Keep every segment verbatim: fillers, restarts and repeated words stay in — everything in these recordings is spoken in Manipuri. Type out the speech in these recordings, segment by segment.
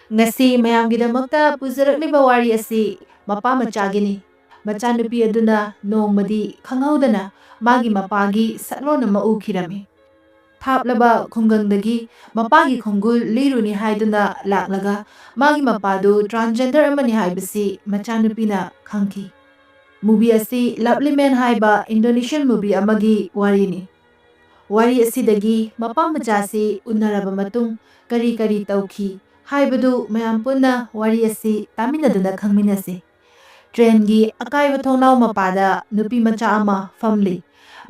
ꯉꯁꯤ ꯃꯌꯥꯝꯒꯤꯗꯃꯛꯇ ꯄꯨꯖꯔꯛꯂꯤꯕ ꯋꯥꯔꯤ ꯑꯁꯤ ꯃꯄꯥ ꯃꯆꯥꯒꯤꯅꯤ꯫ ꯃꯆꯥꯅꯨꯄꯤ ꯑꯗꯨꯅ ꯅꯣꯡꯃꯗꯤ ꯈꯪꯍꯧꯗꯅ ꯃꯥꯒꯤ ꯃꯄꯥꯒꯤ ꯁꯛꯂꯣꯟ ꯑꯃ ꯎꯈꯤꯔꯝꯃꯤ꯫ ꯊꯥꯞꯂꯕ ꯈꯨꯡꯒꯪꯗꯒꯤ ꯃꯄꯥꯒꯤ ꯈꯣꯡꯒꯨꯜ ꯂꯤꯔꯨꯅꯤ ꯍꯥꯏꯗꯨꯅ ꯂꯥꯛꯂꯒ ꯃꯥꯒꯤ ꯃꯄꯥꯗꯨ transgender ꯑꯃꯅꯤ ꯍꯥꯏꯕꯁꯤ ꯃꯆꯥꯅꯨꯄꯤꯅ ꯈꯪꯈꯤ꯫ movie ꯑꯁꯤ Lovely Man ꯍꯥꯏꯕ Indonesian movie ꯑꯃꯒꯤ ꯋꯥꯔꯤꯅꯤ꯫ ꯋꯥꯔꯤ ꯑꯁꯤꯗꯒꯤ ꯃꯄꯥ ꯃꯆꯥꯁꯤ ꯎꯅꯔꯕ ꯃꯇꯨꯡ ꯀꯔꯤ ꯀꯔꯤ ꯇꯧꯈꯤ ꯍꯥꯏꯕꯗꯨ ꯃꯌꯥꯝ ꯄꯨꯟꯅ ꯋꯥꯔꯤ ꯑꯁꯤ ꯇꯥꯃꯤꯟꯅꯗꯨꯅ ꯈꯪꯃꯤꯟꯅꯁꯤ꯫ trainꯒꯤ ꯑꯀꯥꯏꯕ ꯊꯣꯡꯅꯥꯎ ꯃꯄꯥꯗ ꯅꯨꯄꯤ ꯃꯆꯥ ꯑꯃ ꯐꯝꯂꯤ꯫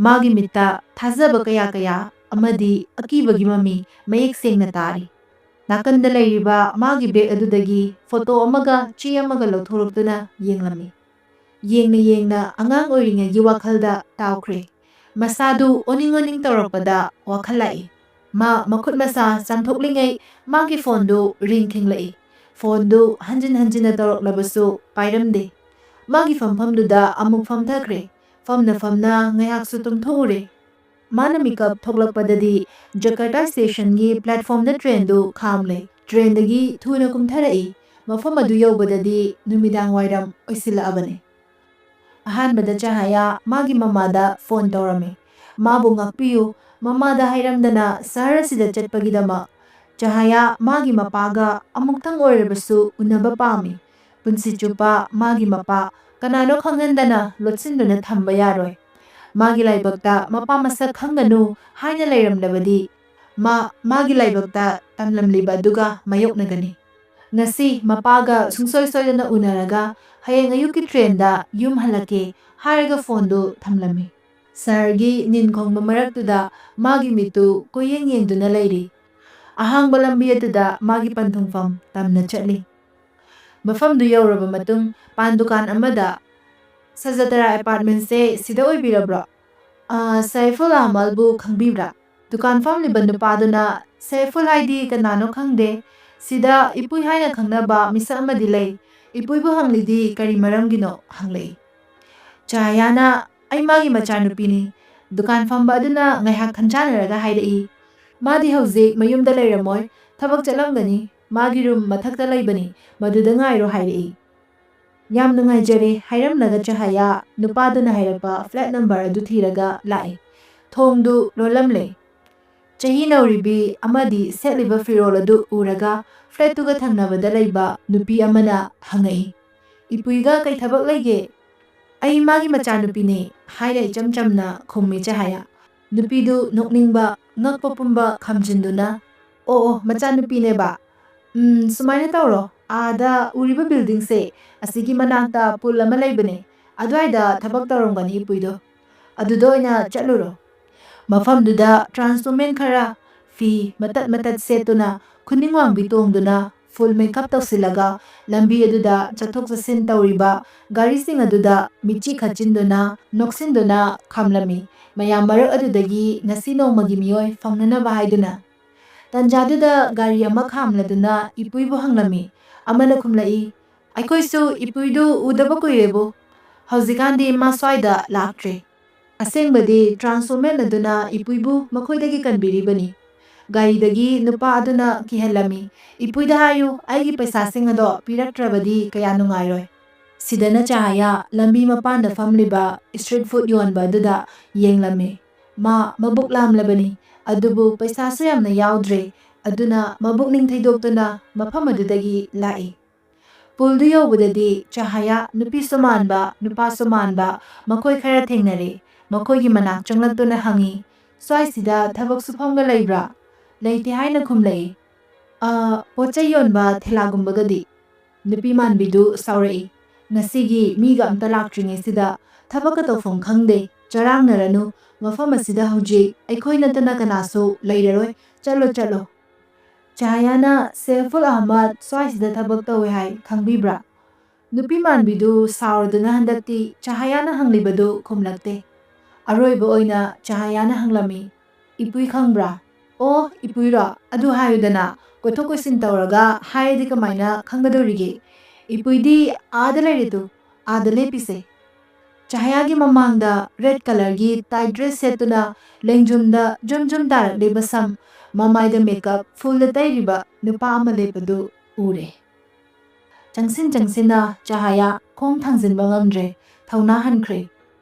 ꯃꯥꯒꯤ ꯃꯤꯠꯇ ꯊꯥꯖꯕ ꯀꯌꯥ ꯀꯌꯥ ꯑꯃꯗꯤ ꯑꯀꯤꯕꯒꯤ ꯃꯃꯤ ꯃꯌꯦꯛ ꯁꯦꯡꯅ ꯇꯥꯔꯤ꯫ ꯅꯥꯀꯟꯗ ꯂꯩꯔꯤꯕ ꯃꯥꯒꯤ bag ꯑꯗꯨꯗꯒꯤ photo ꯑꯃꯒ ꯆꯦ ꯑꯃꯒ ꯂꯧꯊꯣꯔꯛꯇꯨꯅ ꯌꯦꯡꯂꯝꯃꯤ꯫ ꯌꯦꯡꯅ ꯌꯦꯡꯅ ꯑꯉꯥꯡ ꯑꯣꯏꯔꯤꯉꯩꯒꯤ ꯋꯥꯈꯜꯗ ꯇꯥꯎꯈ꯭ꯔꯦ꯫ ꯃꯁꯥꯗꯨ ꯑꯣꯅꯤꯡ ꯑꯣꯅꯤꯡ ꯇꯧꯔꯛꯄꯗ ꯋꯥꯈꯜ ꯂꯥꯛꯏ꯫ ꯃꯥ ꯃꯈꯨꯠ ꯃꯁꯥ ꯆꯥꯝꯊꯣꯛꯂꯤꯉꯩ ꯃꯥꯒꯤ phoneꯗꯨ ring ꯈꯤꯡꯂꯛꯏ꯫ phoneꯗꯨ ꯍꯟꯖꯤꯟ ꯍꯟꯖꯤꯟꯅ ꯇꯧꯔꯛꯂꯕꯁꯨ ꯄꯥꯏꯔꯝꯗꯦ꯫ ꯃꯥꯒꯤ ꯐꯝꯐꯝꯗꯨꯗ ꯑꯃꯨꯛ ꯐꯝꯊꯈ꯭ꯔꯦ꯫ ꯐꯝꯅ ꯐꯝꯅ ꯉꯥꯏꯍꯥꯛꯁꯨ ꯇꯨꯝꯊꯣꯛꯎꯔꯦ꯫ ꯃꯥꯅ ꯃꯤꯀꯞ ꯊꯣꯛꯂꯛꯄꯗꯗꯤ Jakarta stationꯒꯤ platformꯗ trainꯗꯨ ꯈꯥꯝꯂꯦ꯫ trainꯗꯒꯤ ꯊꯨꯅ ꯀꯨꯝꯊꯔꯛꯏ꯫ ꯃꯐꯝ ꯑꯗꯨ ꯌꯧꯕꯗꯗꯤ ꯅꯨꯃꯤꯗꯥꯡ ꯋꯥꯏꯔꯝ ꯑꯣꯏꯁꯤꯜꯂꯛꯑꯕꯅꯤ꯫ ꯑꯍꯥꯟꯕꯗ ꯆꯍꯥꯌꯥ ꯃꯥꯒꯤ ꯃꯃꯥꯗ phone ꯇꯧꯔꯝꯃꯤ꯫ ꯃꯥꯕꯨ ꯉꯥꯛꯄꯤꯌꯨ, ꯃꯃꯥꯗ ꯍꯥꯏꯔꯝꯗꯅ ꯁꯍꯔ ꯑꯁꯤꯗ ꯆꯠꯄꯒꯤꯗꯃꯛ꯫ ꯆꯍꯥꯌꯥ ꯃꯥꯒꯤ ꯃꯄꯥꯒ ꯑꯃꯨꯛꯇꯪ ꯑꯣꯏꯔꯕꯁꯨ ꯎꯅꯕ ꯄꯥꯝꯃꯤ꯫ ꯄꯨꯟꯁꯤ ꯆꯨꯞꯄ ꯃꯥꯒꯤ ꯃꯄꯥ ꯀꯅꯥꯅꯣ ꯈꯪꯍꯟꯗꯅ ꯂꯣꯠꯁꯤꯟꯗꯨꯅ ꯊꯝꯕ ꯌꯥꯔꯣꯏ꯫ ꯃꯥꯒꯤ ꯂꯥꯏꯕꯛꯇ ꯃꯄꯥ ꯃꯁꯛ ꯈꯪꯒꯅꯨ ꯍꯥꯏꯅ ꯂꯩꯔꯝꯂꯕꯗꯤ ꯃꯥ ꯃꯥꯒꯤ ꯂꯥꯏꯕꯛꯇ ꯇꯝꯂꯝꯂꯤꯕ ꯑꯗꯨꯒ ꯃꯥꯌꯣꯛꯅꯒꯅꯤ꯫ ꯉꯁꯤ ꯃꯄꯥꯒ ꯁꯨꯡꯁꯣꯏ ꯁꯣꯏꯗꯅ ꯎꯅꯔꯒ ꯍꯌꯦꯡ ꯑꯌꯨꯛꯀꯤ trainꯗ ꯌꯨꯝ ꯍꯜꯂꯛꯀꯦ ꯍꯥꯏꯔꯒ phoneꯗꯨ ꯊꯝꯂꯝꯃꯤ꯫ ꯁꯍꯔꯒꯤ ꯅꯤꯟ ꯈꯣꯡꯕ ꯃꯔꯛꯇꯨꯗ ꯃꯥꯒꯤ ꯃꯤꯠꯇꯨ ꯀꯣꯏꯌꯦꯡ ꯌꯦꯡꯗꯨꯅ ꯂꯩꯔꯤ꯫ ꯑꯍꯥꯡꯕ ꯂꯝꯕꯤ ꯑꯗꯨꯗ ꯃꯥꯒꯤ ꯄꯟꯊꯨꯡꯐꯝ ꯇꯝꯅ ꯆꯠꯂꯤ꯫ ꯃꯐꯝꯗꯨ ꯌꯧꯔꯕ ꯃꯇꯨꯡ ꯄꯥꯟ ꯗꯨꯀꯥꯟ ꯑꯃꯗ, "ꯁꯖꯇꯔꯥ apartmentꯁꯦ ꯁꯤꯗ ꯑꯣꯏꯕꯤꯔꯕ꯭ꯔꯣ? ꯑꯥ, ꯁꯥꯏꯐꯨꯜ ꯑꯍꯃꯜꯕꯨ ꯈꯪꯕꯤꯕ꯭ꯔꯥ?" ꯗꯨꯀꯥꯟ ꯐꯝꯂꯤꯕ ꯅꯨꯄꯥꯗꯨꯅ, "ꯁꯥꯏꯐꯨꯜ ꯍꯥꯏꯗꯤ ꯀꯅꯥꯅꯣ ꯈꯪꯗꯦ꯫ ꯁꯤꯗ ꯏꯄꯨꯏ ꯍꯥꯏꯅ ꯈꯪꯅꯕ ꯃꯤꯁꯛ ꯑꯃꯗꯤ ꯂꯩ꯫ ꯏꯄꯨꯏꯕꯨ ꯍꯪꯂꯤꯗꯤ ꯀꯔꯤ ꯃꯔꯝꯒꯤꯅꯣ?" ꯍꯪꯂꯛꯏ꯫ ꯆꯥꯌꯥꯅ, "ꯑꯩ ꯃꯥꯒꯤ ꯃꯆꯥꯅꯨꯄꯤꯅꯤ꯫" ꯗꯨꯀꯥꯟ ꯐꯝꯕ ꯑꯗꯨꯅ ꯉꯥꯏꯍꯥꯛ ꯈꯟꯖꯥꯟꯅꯔꯒ ꯍꯥꯏꯔꯛꯏ, "ꯃꯥꯗꯤ ꯍꯧꯖꯤꯛ ꯃꯌꯨꯝꯗ ꯂꯩꯔꯝꯃꯣꯏ, ꯊꯕꯛ ꯆꯠꯂꯝꯒꯅꯤ꯫ ꯃꯥꯒꯤ ꯔꯨꯝ ꯃꯊꯛꯇ ꯂꯩꯕꯅꯤ, ꯃꯗꯨꯗ ꯉꯥꯏꯔꯣ ꯍꯥꯏꯔꯛꯏ꯫ ꯌꯥꯝ ꯅꯨꯡꯉꯥꯏꯖꯔꯦ ꯍꯥꯏꯔꯝꯂꯒ ꯆꯍꯥꯌꯥ ꯅꯨꯄꯥꯗꯨꯅ ꯍꯥꯏꯔꯛꯄ ꯐ꯭ꯂꯦꯠ ꯅꯝꯕꯔ ꯑꯗꯨ ꯊꯤꯔꯒ ꯂꯥꯛꯏ꯫ ꯊꯣꯡꯗꯨ ꯂꯣꯜꯂꯝꯂꯦ꯫ ꯆꯍꯤ ꯅꯧꯔꯤꯕꯤ ꯑꯃꯗꯤ ꯁꯦꯠꯂꯤꯕ ꯐꯤꯔꯣꯜ ꯑꯗꯨ ꯎꯔꯒ ꯐ꯭ꯂꯦꯠꯇꯨꯒ ꯊꯪꯅꯕꯗ ꯂꯩꯕ ꯅꯨꯄꯤ ꯑꯃꯅ ꯍꯪꯉꯛꯏ, "ꯏꯄꯨꯏꯒ ꯀꯩ ꯊꯕꯛ ꯂꯩꯒꯦ?" "ꯑꯩ ꯃꯥꯒꯤ ꯃꯆꯥꯅꯨꯄꯤꯅꯦ," ꯍꯥꯏꯅ ꯏꯆꯝ ꯆꯝꯅ ꯈꯨꯝꯃꯤ ꯆꯍꯥꯌꯥ꯫ ꯅꯨꯄꯤꯗꯨ ꯅꯣꯛꯅꯤꯡꯕ, ꯉꯛꯄ ꯄꯨꯝꯕ ꯈꯝꯖꯤꯟꯗꯨꯅ, "ꯑꯣ ꯑꯣ, ꯃꯆꯥꯅꯨꯄꯤꯅꯦꯕ꯫ ꯎꯝ, ꯁꯨꯃꯥꯏꯅ ꯇꯧꯔꯣ, ꯑꯥꯗ ꯎꯔꯤꯕ ꯕꯤꯜꯗꯤꯡꯁꯦ, ꯑꯁꯤꯒꯤ ꯃꯅꯥꯛꯇ ꯄꯨꯜ ꯑꯃ ꯂꯩꯕꯅꯦ, ꯑꯗꯨꯋꯥꯏꯗ ꯊꯕꯛ ꯇꯧꯔꯝꯒꯅꯤ ꯏꯄꯨꯏꯗꯣ꯫ ꯑꯗꯨꯗ ꯑꯣꯏꯅ ꯆꯠꯂꯨꯔꯣ꯫" ꯃꯐꯝꯗꯨꯗ ꯇ꯭ꯔꯥꯟꯁ ꯋꯨꯃꯦꯟ ꯈꯔ ꯐꯤ ꯃꯇꯠ ꯃꯇꯠ ꯁꯦꯠꯇꯨꯅ, ꯈꯨꯅꯤꯡ ꯋꯥꯡꯕꯤ ꯇꯣꯡꯗꯨꯅ, ꯐꯨꯜ ꯃꯦꯀꯞ ꯇꯧꯁꯤꯜꯂꯒ ꯂꯝꯕꯤ ꯑꯗꯨꯗ ꯆꯠꯊꯣꯛ ꯆꯠꯁꯤꯟ ꯇꯧꯔꯤꯕ ꯒꯥꯔꯤꯁꯤꯡ ꯑꯗꯨꯗ ꯃꯤꯠꯆꯤ ꯈꯠꯆꯤꯟꯗꯨꯅ, ꯅꯣꯛꯁꯤꯟꯗꯨꯅ ꯈꯥꯝꯂꯝꯃꯤ꯫ ꯃꯌꯥꯝ ꯃꯔꯛ ꯑꯗꯨꯗꯒꯤ ꯉꯁꯤ ꯅꯣꯡꯃꯒꯤ ꯃꯤꯑꯣꯏ ꯐꯪꯅꯅꯕ ꯍꯥꯏꯗꯨꯅ꯫ ꯇꯟꯖꯥꯗꯨꯗ ꯒꯥꯔꯤ ꯑꯃ ꯈꯥꯝꯂꯗꯨꯅ ꯏꯄꯨꯏꯕꯨ ꯍꯪꯂꯝꯃꯤ꯫ ꯑꯃꯅ ꯈꯨꯝꯂꯛꯏ, "ꯑꯩꯈꯣꯏꯁꯨ ꯏꯄꯨꯏꯗꯨ ꯎꯗꯕ ꯀꯨꯏꯔꯦꯕꯨ꯫ ꯍꯧꯖꯤꯛꯀꯥꯟꯗꯤ ꯃꯥ ꯁ꯭ꯋꯥꯏꯗ ꯂꯥꯛꯇ꯭ꯔꯦ꯫" ꯑꯁꯦꯡꯕꯗꯤ ꯇ꯭ꯔꯥꯟꯁ ꯋꯨꯃꯦꯟ ꯑꯗꯨꯅ ꯏꯄꯨꯏꯕꯨ ꯃꯈꯣꯏꯗꯒꯤ ꯀꯟꯕꯤꯔꯤꯕꯅꯤ꯫ ꯒꯥꯔꯤꯗꯒꯤ ꯅꯨꯄꯥ ꯑꯗꯨꯅ ꯀꯤꯍꯜꯂꯝꯃꯤ, "ꯏꯄꯨꯏꯗ ꯍꯥꯏꯌꯨ, ꯑꯩꯒꯤ ꯄꯩꯁꯥꯁꯤꯡ ꯑꯗꯣ ꯄꯤꯔꯛꯇ꯭ꯔꯕꯗꯤ ꯀꯌꯥ ꯅꯨꯡꯉꯥꯏꯔꯣꯏ꯫" ꯁꯤꯗꯅ ꯆꯍꯥꯌꯥ ꯂꯝꯕꯤ ꯃꯄꯥꯟꯗ ꯐꯝꯂꯤꯕ ꯁ꯭ꯇ꯭ꯔꯤꯠ ꯐꯨꯗ ꯌꯣꯟꯕ ꯑꯗꯨꯗ ꯌꯦꯡꯂꯝꯃꯤ꯫ ꯃꯥ ꯃꯕꯨꯛ ꯂꯥꯝꯂꯕꯅꯤ, ꯑꯗꯨꯕꯨ ꯄꯩꯁꯥꯁꯨ ꯌꯥꯝꯅ ꯌꯥꯎꯗ꯭ꯔꯦ꯫ ꯑꯗꯨꯅ ꯃꯕꯨꯛꯅꯤꯡ ꯊꯩꯗꯣꯛꯇꯨꯅ ꯃꯐꯝ ꯑꯗꯨꯗꯒꯤ ꯂꯥꯛꯏ꯫ ꯄꯨꯜꯗꯨ ꯌꯧꯕꯗꯗꯤ ꯆꯍꯥꯌꯥ ꯅꯨꯄꯤꯁꯨ ꯃꯥꯟꯕ, ꯅꯨꯄꯥꯁꯨ ꯃꯥꯟꯕ ꯃꯈꯣꯏ ꯈꯔ ꯊꯦꯡꯅꯔꯦ꯫ ꯃꯈꯣꯏꯒꯤ ꯃꯅꯥꯛ ꯆꯪꯂꯛꯇꯨꯅ ꯍꯪꯉꯤ, "ꯁ꯭ꯋꯥꯏꯁꯤꯗ ꯊꯕꯛ ꯁꯨꯐꯝꯒ ꯂꯩꯕ꯭ꯔꯥ?" "ꯂꯩꯇꯦ" ꯍꯥꯏꯅ ꯈꯨꯝꯂꯛꯏ꯫ "ꯑ, ꯄꯣꯠ ꯆꯩ ꯌꯣꯟꯕ ꯊꯦꯂꯥꯒꯨꯝꯕꯒꯗꯤ?" ꯅꯨꯄꯤ ꯃꯥꯟꯕꯤꯗꯨ ꯁꯥꯎꯔꯛꯏ, "ꯉꯁꯤꯒꯤ ꯃꯤꯒ ꯑꯝꯇ ꯂꯥꯛꯇ꯭ꯔꯤꯉꯩꯁꯤꯗ ꯊꯕꯛꯀ ꯇꯧꯐꯝ ꯈꯪꯗꯦ꯫ ꯆꯔꯥꯡꯅꯔꯅꯨ, ꯃꯐꯝ ꯑꯁꯤꯗ ꯍꯧꯖꯤꯛ ꯑꯩꯈꯣꯏ ꯅꯠꯇꯅ ꯀꯅꯥꯁꯨ ꯂꯩꯔꯔꯣꯏ꯫ ꯆꯠꯂꯣ, ꯆꯠꯂꯣ꯫" ꯆꯍꯥꯌꯥꯅ "ꯁꯦꯐꯨꯜ ꯑꯍꯃꯗ ꯁ꯭ꯋꯥꯏꯁꯤꯗ ꯊꯕꯛ ꯇꯧꯋꯦ ꯍꯥꯏ, ꯈꯪꯕꯤꯕ꯭ꯔꯥ?" ꯅꯨꯄꯤ ꯃꯥꯟꯕꯤꯗꯨ ꯁꯥꯎꯔꯗꯨꯅ ꯍꯟꯗꯛꯇꯤ ꯆꯍꯥꯌꯥꯅ ꯍꯪꯂꯤꯕꯗꯨ ꯈꯨꯝꯂꯛꯇꯦ꯫ ꯑꯔꯣꯏꯕ ꯑꯣꯏꯅ ꯆꯍꯥꯌꯥꯅ ꯍꯪꯂꯝꯃꯤ, "ꯏꯄꯨꯏ ꯈꯪꯕ꯭ꯔꯥ?" "ꯑꯣ, ꯏꯄꯨꯏꯔꯣ? ꯑꯗꯨ ꯍꯥꯏꯌꯨꯗꯅ, ꯀꯣꯏꯊꯣꯛ ꯀꯣꯏꯁꯤꯟ ꯇꯧꯔꯒ ꯍꯥꯏꯔꯗꯤ ꯀꯃꯥꯏꯅ ꯈꯪꯒꯗꯧꯔꯤꯒꯦ? ꯏꯄꯨꯏꯗꯤ ꯑꯥꯗ ꯂꯩꯔꯦ ꯇꯨ, ꯑꯥꯗ ꯂꯦꯞꯄꯤꯁꯦ꯫" ꯆꯍꯥꯌꯥꯒꯤ ꯃꯃꯥꯡꯗ ꯔꯦꯗ ꯀꯂꯔꯒꯤ ꯇꯥꯏꯠ ꯗ꯭ꯔꯦꯁ ꯁꯦꯠꯇꯨꯅ ꯂꯦꯡꯖꯨꯝꯗ ꯖꯨꯝ ꯖꯨꯝ ꯇꯥꯔꯛꯂꯤꯕ ꯁꯝ, ꯃꯃꯥꯏꯗ ꯃꯦꯀꯞ ꯐꯨꯜꯗ ꯇꯩꯔꯤꯕ ꯅꯨꯄꯥ ꯑꯃ ꯂꯦꯞꯄꯗꯨ ꯎꯔꯦ꯫ ꯆꯪꯁꯤꯟ ꯆꯪꯁꯤꯟꯅ ꯆꯍꯥꯌꯥ ꯈꯣꯡ ꯊꯥꯡꯖꯤꯟꯕ ꯉꯝꯗ꯭ꯔꯦ, ꯊꯧꯅꯥ ꯍꯟꯈ꯭ꯔꯦ꯫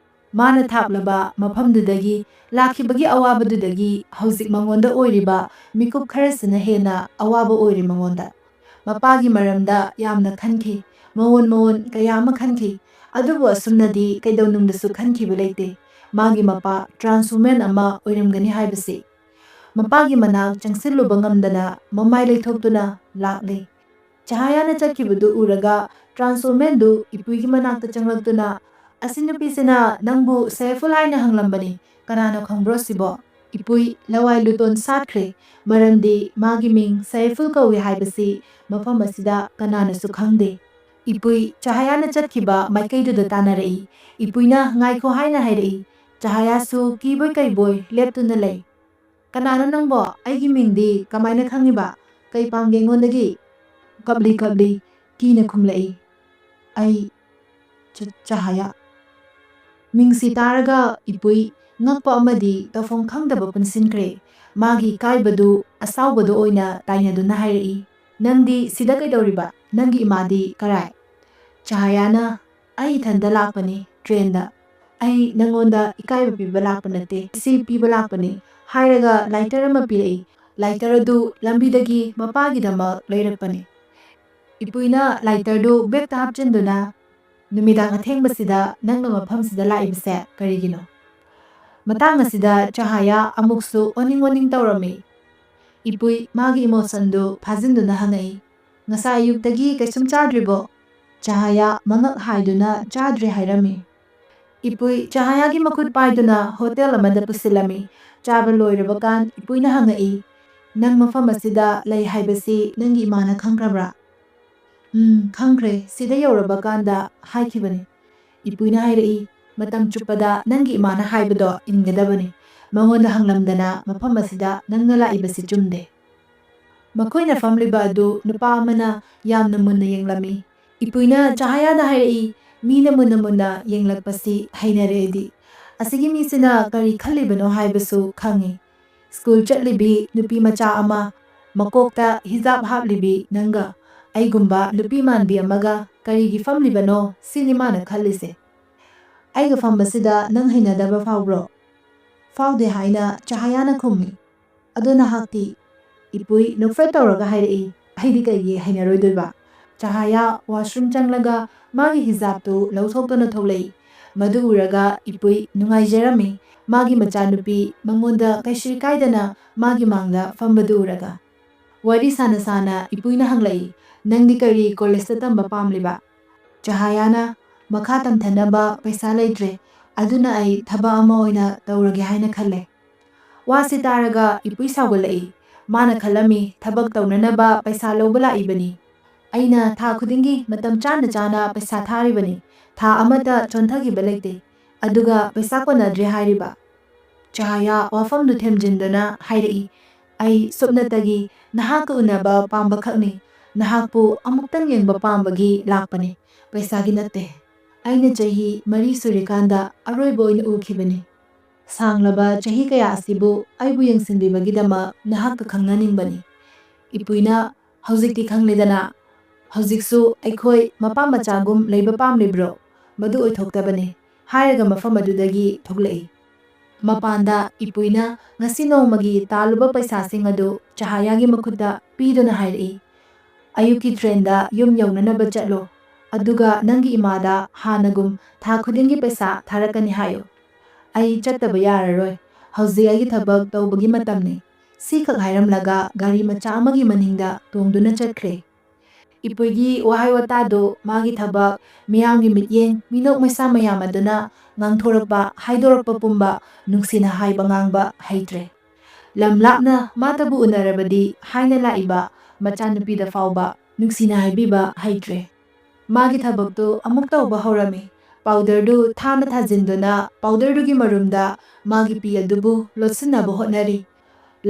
ꯃꯥꯅ ꯊꯥꯞꯂꯕ ꯃꯐꯝꯗꯨꯗꯒꯤ ꯂꯥꯛꯈꯤꯕꯒꯤ ꯑꯋꯥꯕꯗꯨꯗꯒꯤ ꯍꯧꯖꯤꯛ ꯃꯉꯣꯟꯗ ꯑꯣꯏꯔꯤꯕ ꯃꯤꯀꯨꯞ ꯈꯔꯁꯤꯅ ꯍꯦꯟꯅ ꯑꯋꯥꯕ ꯑꯣꯏꯔꯦ ꯃꯉꯣꯟꯗ꯫ ꯃꯄꯥꯒꯤ ꯃꯔꯝꯗ ꯌꯥꯝꯅ ꯈꯟꯈꯤ, ꯃꯑꯣꯟ ꯃꯑꯣꯟ ꯀꯌꯥ ꯑꯃ ꯈꯟꯈꯤ꯫ ꯑꯗꯨꯕꯨ ꯑꯁꯨꯝꯅꯗꯤ ꯀꯩꯗꯧꯅꯨꯡꯗꯁꯨ ꯈꯟꯈꯤꯕ ꯂꯩꯇꯦ꯫ ꯃꯥꯒꯤ ꯃꯄꯥ trans woman ꯑꯃ ꯑꯣꯏꯔꯝꯒꯅꯤ ꯍꯥꯏꯕꯁꯤ꯫ ꯃꯄꯥꯒꯤ ꯃꯅꯥꯛ ꯆꯪꯁꯤꯜꯂꯨꯕ ꯉꯝꯗꯅ ꯃꯃꯥꯏ ꯂꯩꯊꯣꯛꯇꯨꯅ ꯂꯥꯛꯂꯤ꯫ ꯆꯍꯥꯌꯥꯅ ꯆꯠꯈꯤꯕꯗꯨ ꯎꯔꯒ trans womanꯗꯨ ꯏꯄꯨꯏꯒꯤ ꯃꯅꯥꯛꯇ ꯆꯪꯂꯛꯇꯨꯅ, "ꯑꯁꯤ ꯅꯨꯄꯤꯁꯤꯅ ꯅꯪꯕꯨ ꯁꯦꯐꯨꯜ ꯍꯥꯏꯅ ꯍꯪꯂꯝꯕꯅꯤ, ꯀꯅꯥꯅꯣ ꯈꯪꯕ꯭ꯔꯣ ꯁꯤꯕꯣ?" ꯏꯄꯨꯏ ꯂꯋꯥꯏ ꯂꯨꯇꯣꯟ ꯁꯥꯠꯈ꯭ꯔꯦ, ꯃꯔꯝꯗꯤ ꯃꯥꯒꯤ ꯃꯤꯡ ꯁꯦꯐꯨꯜ ꯀꯧꯏ ꯍꯥꯏꯕꯁꯤ ꯃꯐꯝ ꯑꯁꯤꯗ ꯀꯅꯥꯅꯁꯨ ꯈꯪꯗꯦ꯫ ꯏꯄꯨꯏ ꯆꯍꯥꯌꯥꯅ ꯆꯠꯈꯤꯕ ꯃꯥꯏꯀꯩꯗꯨꯗ ꯇꯥꯟꯅꯔꯛꯏ꯫ ꯏꯄꯨꯏꯅ "ꯉꯥꯏꯈꯣ" ꯍꯥꯏꯅ ꯍꯥꯏꯔꯛꯏ꯫ ꯆꯍꯥꯌꯥꯁꯨ ꯀꯤꯕꯣꯏ ꯀꯩꯕꯣꯏ ꯂꯦꯞꯇꯨꯅ ꯂꯩ꯫ "ꯀꯅꯥꯅꯣ ꯅꯪꯕꯣ? ꯑꯩꯒꯤ ꯃꯤꯡꯗꯤ ꯀꯃꯥꯏꯅ ꯈꯪꯉꯤꯕ? ꯀꯩ ꯄꯥꯝꯒꯦ ꯑꯩꯉꯣꯟꯗꯒꯤ?" ꯀꯞꯂꯤ ꯀꯞꯂꯤ ꯀꯤꯅ ꯈꯨꯝꯂꯛꯏ꯫ "ꯑꯩ ꯆ-, ꯆꯍꯥꯌꯥ꯫" ꯃꯤꯡꯁꯤ ꯇꯥꯔꯒ ꯏꯄꯨꯏ ꯉꯛꯄ ꯑꯃꯗꯤ ꯇꯧꯐꯝ ꯈꯪꯗꯕ ꯄꯨꯟꯁꯤꯟꯈ꯭ꯔꯦ꯫ ꯃꯥꯒꯤ ꯏꯀꯥꯏꯕꯗꯨ ꯑꯁꯥꯎꯕꯗ ꯑꯣꯏꯅ ꯇꯥꯏꯅꯗꯨꯅ ꯍꯥꯏꯔꯛꯏ, "ꯅꯪꯗꯤ ꯁꯤꯗ ꯀꯩꯗꯧꯔꯤꯕ? ꯅꯪꯒꯤ ꯏꯃꯥꯗꯤ ꯀꯔꯥꯏ?" ꯆꯍꯥꯌꯥꯅ, "ꯑꯩ ꯏꯊꯟꯗ ꯂꯥꯛꯄꯅꯤ, ꯇ꯭ꯔꯦꯟꯗ꯫ ꯑꯩ ꯅꯪꯉꯣꯟꯗ ꯏꯀꯥꯏꯕ ꯄꯤꯕ ꯂꯥꯛꯄ ꯅꯠꯇꯦ, ꯏꯁꯤꯡ ꯄꯤꯕ ꯂꯥꯛꯄꯅꯤ," ꯍꯥꯏꯔꯒ ꯂꯥꯏꯇꯔ ꯑꯃ ꯄꯤꯔꯛꯏ꯫ ꯂꯥꯏꯇꯔ ꯑꯗꯨ ꯂꯝꯕꯤꯗꯒꯤ ꯃꯄꯥꯒꯤꯗꯃꯛ ꯂꯩꯔꯛꯄꯅꯤ꯫ ꯏꯄꯨꯏꯅ ꯂꯥꯏꯇꯔꯗꯨ ꯕꯦꯛꯇ ꯍꯥꯞꯆꯤꯟꯗꯨꯅ, "ꯅꯨꯃꯤꯗꯥꯡ ꯑꯊꯦꯡꯕꯁꯤꯗ ꯅꯪꯅ ꯃꯐꯝꯁꯤꯗ ꯂꯥꯛꯏꯕꯁꯦ ꯀꯔꯤꯒꯤꯅꯣ?" ꯃꯇꯥꯡ ꯑꯁꯤꯗ ꯆꯍꯥꯌꯥ ꯑꯃꯨꯛꯁꯨ ꯑꯣꯅꯤꯡ ꯑꯣꯅꯤꯡ ꯇꯧꯔꯝꯃꯤ꯫ ꯏꯄꯨꯏ ꯃꯥꯒꯤ emotionꯗꯨ ꯐꯥꯖꯤꯟꯗꯨꯅ ꯍꯪꯉꯛꯏ, "ꯉꯁꯥꯏ ꯑꯌꯨꯛꯇꯒꯤ ꯀꯩꯁꯨꯝ ꯆꯥꯗ꯭ꯔꯤꯕꯣ?" ꯆꯍꯥꯌꯥ ꯃꯉꯛ ꯍꯥꯏꯗꯨꯅ ꯆꯥꯗ꯭ꯔꯤ ꯍꯥꯏꯔꯝꯃꯤ꯫ ꯏꯄꯨꯏ ꯆꯍꯥꯌꯥꯒꯤ ꯃꯈꯨꯠ ꯄꯥꯏꯗꯨꯅ ꯍꯣꯇꯦꯜ ꯑꯃꯗ ꯄꯨꯁꯤꯜꯂꯝꯃꯤ꯫ ꯆꯥꯕ ꯂꯣꯏꯔꯕ ꯀꯥꯟ ꯏꯄꯨꯏꯅ ꯍꯪꯉꯛꯏ, "ꯅꯪ ꯃꯐꯝ ꯑꯁꯤꯗ ꯂꯩ ꯍꯥꯏꯕꯁꯤ ꯅꯪꯒꯤ ꯏꯃꯥꯅ ꯈꯪꯈ꯭ꯔꯕ꯭ꯔꯥ?" "ꯎꯝ, ꯈꯪꯈ꯭ꯔꯦ꯫ ꯁꯤꯗ ꯌꯧꯔꯕ ꯀꯥꯟꯗ ꯍꯥꯏꯈꯤꯕꯅꯤ꯫" ꯏꯄꯨꯏꯅ ꯍꯥꯏꯔꯛꯏ, "ꯃꯇꯝ ꯆꯨꯞꯄꯗ ꯅꯪꯒꯤ ꯏꯃꯥꯅ ꯍꯥꯏꯕꯗꯣ ꯏꯟꯒꯗꯕꯅꯤ꯫ ꯃꯉꯣꯟꯗ ꯍꯪꯂꯝꯗꯅ ꯃꯐꯝ ꯑꯁꯤꯗ ꯅꯪꯅ ꯂꯥꯛꯏꯕꯁꯤ ꯆꯨꯝꯗꯦ꯫" ꯃꯈꯣꯏꯅ ꯐꯝꯂꯤꯕ ꯑꯗꯨ ꯅꯨꯄꯥ ꯑꯃꯅ ꯌꯥꯝꯅ ꯃꯨꯟꯅ ꯌꯦꯡꯂꯝꯃꯤ꯫ ꯏꯄꯨꯏꯅ ꯆꯍꯥꯌꯥꯗ ꯍꯥꯏꯔꯛꯏ, "ꯃꯤꯅ ꯃꯨꯟꯅ ꯃꯨꯟꯅ ꯌꯦꯡꯂꯛꯄꯁꯤ ꯍꯩꯅꯔꯦ ꯑꯩꯗꯤ꯫ ꯑꯁꯤꯒꯤ ꯃꯤꯁꯤꯅ ꯀꯔꯤ ꯈꯜꯂꯤꯕꯅꯣ ꯍꯥꯏꯕꯁꯨ ꯈꯪꯉꯤ꯫ ꯁ꯭ꯀꯨꯜ ꯆꯠꯂꯤꯕꯤ ꯅꯨꯄꯤ ꯃꯆꯥ ꯑꯃ, ꯃꯀꯣꯛꯇ ꯍꯤꯖꯥꯕ ꯍꯥꯞꯂꯤꯕꯤ ꯅꯪꯒ ꯑꯩꯒꯨꯝꯕ ꯅꯨꯄꯤ ꯃꯥꯟꯕꯤ ꯑꯃꯒ ꯀꯔꯤꯒꯤ ꯐꯝꯂꯤꯕꯅꯣ ꯁꯤꯅꯤ ꯃꯥꯅ ꯈꯜꯂꯤꯁꯦ꯫ "ꯑꯩꯒ ꯐꯝꯕꯁꯤꯗ ꯅꯪ ꯍꯩꯅꯗꯕ ꯐꯥꯎꯕ꯭ꯔꯣ?" "ꯐꯥꯎꯗꯦ" ꯍꯥꯏꯅ ꯆꯍꯥꯌꯥꯅ ꯈꯨꯝꯃꯤ꯫ "ꯑꯗꯣ ꯅꯍꯥꯛꯇꯤ?" ꯏꯄꯨꯏ ꯅꯣꯛꯐꯦꯠ ꯇꯧꯔꯒ ꯍꯥꯏꯔꯛꯏ꯫ "ꯑꯩꯗꯤ ꯀꯩꯒꯤ ꯍꯩꯅꯔꯣꯏꯗꯣꯏꯕ?" ꯆꯍꯥꯌꯥ ꯋꯥꯁꯔꯨꯝ ꯆꯪꯂꯒ ꯃꯥꯒꯤ ꯍꯤꯖꯥꯕꯇꯨ ꯂꯧꯊꯣꯛꯇꯨꯅ ꯊꯣꯛꯂꯛꯏ꯫ ꯃꯗꯨ ꯎꯔꯒ ꯏꯄꯨꯏ ꯅꯨꯡꯉꯥꯏꯖꯔꯝꯃꯤ꯫ ꯃꯥꯒꯤ ꯃꯆꯥꯅꯨꯄꯤ ꯃꯉꯣꯟꯗ ꯀꯩꯁꯨ ꯏꯀꯥꯏꯗꯅ ꯃꯥꯒꯤ ꯃꯥꯡꯗ ꯐꯝꯕꯗꯨ ꯎꯔꯒ꯫ ꯋꯥꯔꯤ ꯁꯥꯅ ꯁꯥꯅ ꯏꯄꯨꯏꯅ ꯍꯪꯂꯛꯏ, "ꯅꯪꯗꯤ ꯀꯔꯤ ꯀꯣꯂꯦꯖꯇ ꯇꯝꯕ ꯄꯥꯝꯂꯤꯕ?" ꯆꯍꯥꯌꯥꯅ, "ꯃꯈꯥ ꯇꯝꯊꯅꯕ ꯄꯩꯁꯥ ꯂꯩꯇ꯭ꯔꯦ, ꯑꯗꯨꯅ ꯑꯩ ꯊꯕꯛ ꯑꯃ ꯑꯣꯏꯅ ꯇꯧꯔꯒꯦ ꯍꯥꯏꯅ ꯈꯜꯂꯦ"꯫ ꯋꯥꯁꯤ ꯇꯥꯔꯒ ꯏꯄꯨꯏ ꯁꯥꯎꯒꯠꯂꯛꯏ꯫ ꯃꯥꯅ ꯈꯜꯂꯝꯃꯤ ꯊꯕꯛ ꯇꯧꯅꯅꯕ ꯄꯩꯁꯥ ꯂꯧꯕ ꯂꯥꯛꯏꯕꯅꯤ꯫ "ꯑꯩꯅ ꯊꯥ ꯈꯨꯗꯤꯡꯒꯤ ꯃꯇꯝ ꯆꯥꯅ ꯆꯥꯅ ꯄꯩꯁꯥ ꯊꯥꯔꯤꯕꯅꯤ꯫ ꯊꯥ ꯑꯃꯠꯇ ꯆꯣꯟꯊꯈꯤꯕ ꯂꯩꯇꯦ꯫ ꯑꯗꯨꯒ ꯄꯩꯁꯥ ꯀꯣꯟꯅꯗ꯭ꯔꯦ" ꯍꯥꯏꯔꯤꯕ꯫ ꯆꯍꯥꯌꯥ ꯋꯥꯐꯝꯗꯨ ꯊꯦꯝꯖꯤꯟꯗꯨꯅ ꯍꯥꯏꯔꯛꯏ, "ꯑꯩ ꯁꯨꯞꯅꯇꯒꯤ ꯅꯍꯥꯛꯀ ꯎꯅꯕ ꯄꯥꯝꯕꯈꯛꯅꯤ꯫ ꯅꯍꯥꯛꯄꯨ ꯑꯃꯨꯛꯇꯪ ꯌꯦꯡꯕ ꯄꯥꯝꯕꯒꯤ ꯂꯥꯛꯄꯅꯤ꯫ ꯄꯩꯁꯥꯒꯤ ꯅꯠꯇꯦ꯫ ꯑꯩꯅ ꯆꯍꯤ ꯃꯔꯤ ꯁꯨꯔꯤꯀꯥꯟꯗ ꯑꯔꯣꯏꯕ ꯑꯣꯏꯅ ꯎꯈꯤꯕꯅꯤ꯫ ꯁꯥꯡꯂꯕ ꯆꯍꯤ ꯀꯌꯥ ꯑꯁꯤꯕꯨ ꯑꯩꯕꯨ ꯌꯦꯡꯁꯤꯟꯕꯤꯕꯒꯤꯗꯃꯛ ꯅꯍꯥꯛꯀ ꯈꯪꯅꯅꯤꯡꯕꯅꯤ"꯫ ꯏꯄꯨꯏꯅ, "ꯍꯧꯖꯤꯛꯇꯤ ꯈꯪꯂꯦꯗꯅ꯫ ꯍꯧꯖꯤꯛꯁꯨ ꯑꯩꯈꯣꯏ ꯃꯄꯥ ꯃꯆꯥꯒꯨꯝ ꯂꯩꯕ ꯄꯥꯝꯂꯤꯕ꯭ꯔꯣ? ꯃꯗꯨ ꯑꯣꯏꯊꯣꯛꯇꯕꯅꯤ" ꯍꯥꯏꯔꯒ ꯃꯐꯝ ꯑꯗꯨꯗꯒꯤ ꯊꯣꯛꯂꯛꯏ꯫ ꯃꯄꯥꯟꯗ ꯏꯄꯨꯏꯅ ꯉꯁꯤ ꯅꯣꯡꯃꯒꯤ ꯇꯥꯜꯂꯨꯕ ꯄꯩꯁꯥꯁꯤꯡ ꯑꯗꯨ ꯆꯍꯥꯌꯥꯒꯤ ꯃꯈꯨꯠꯇ ꯄꯤꯗꯨꯅ ꯍꯥꯏꯔꯛꯏ, "ꯑꯌꯨꯛꯀꯤ ꯇ꯭ꯔꯦꯟꯗ ꯌꯨꯝ ꯌꯧꯅꯅꯕ ꯆꯠꯂꯣ꯫ ꯑꯗꯨꯒ ꯅꯪꯒꯤ ꯏꯃꯥꯗ ꯍꯥꯟꯅꯒꯨꯝ ꯊꯥ ꯈꯨꯗꯤꯡꯒꯤ ꯄꯩꯁꯥ ꯊꯥꯔꯛꯀꯅꯤ ꯍꯥꯏꯌꯨ"꯫ "ꯑꯩ ꯆꯠꯇꯕ ꯌꯥꯔꯔꯣꯏ꯫ ꯍꯧꯖꯤꯛ ꯑꯩꯒꯤ ꯊꯕꯛ ꯇꯧꯕꯒꯤ ꯃꯇꯝꯅꯤ"꯫ ꯁꯤꯈꯛ ꯍꯥꯏꯔꯝꯂꯒ ꯒꯥꯔꯤ ꯃꯆꯥ ꯑꯃꯒꯤ ꯃꯅꯤꯡꯗ ꯇꯣꯡꯗꯨꯅ ꯆꯠꯈ꯭ꯔꯦ꯫ ꯏꯄꯨꯏꯒꯤ ꯋꯥꯍꯩ ꯋꯥꯇꯥꯗꯨ, ꯃꯥꯒꯤ ꯊꯕꯛ, ꯃꯤꯌꯥꯝꯒꯤ ꯃꯤꯠꯌꯦꯡ, ꯃꯤꯅꯣꯛ ꯃꯩꯁꯥ ꯃꯌꯥꯝ ꯑꯗꯨꯅ ꯉꯥꯡꯊꯣꯔꯛꯄ, ꯍꯥꯏꯗꯣꯔꯛꯄ ꯄꯨꯝꯕ ꯅꯨꯡꯁꯤꯅ ꯍꯥꯏꯕ ꯉꯥꯡꯕ ꯍꯩꯇ꯭ꯔꯦ꯫ ꯂꯝ ꯂꯥꯞꯅ ꯃꯥꯇꯕꯨ ꯎꯅꯔꯕꯗꯤ ꯍꯥꯏꯅ ꯂꯥꯛꯏꯕ ꯃꯆꯥꯅꯨꯄꯤꯗ ꯐꯥꯎꯕ ꯅꯨꯡꯁꯤꯅ ꯍꯥꯏꯕꯤꯕ ꯍꯩꯇ꯭ꯔꯦ꯫ ꯃꯥꯒꯤ ꯊꯕꯛꯇꯨ ꯑꯃꯨꯛ ꯇꯧꯕ ꯍꯧꯔꯝꯃꯤ꯫ ꯄꯥꯎꯗꯔꯗꯨ ꯊꯥꯅ ꯊꯥꯖꯤꯟꯗꯨꯅ ꯄꯥꯎꯗꯔꯗꯨꯒꯤ ꯃꯔꯨꯝꯗ ꯃꯥꯒꯤ ꯄꯤ ꯑꯗꯨꯕꯨ ꯂꯣꯠꯁꯤꯟꯅꯕ ꯍꯣꯠꯅꯔꯤ꯫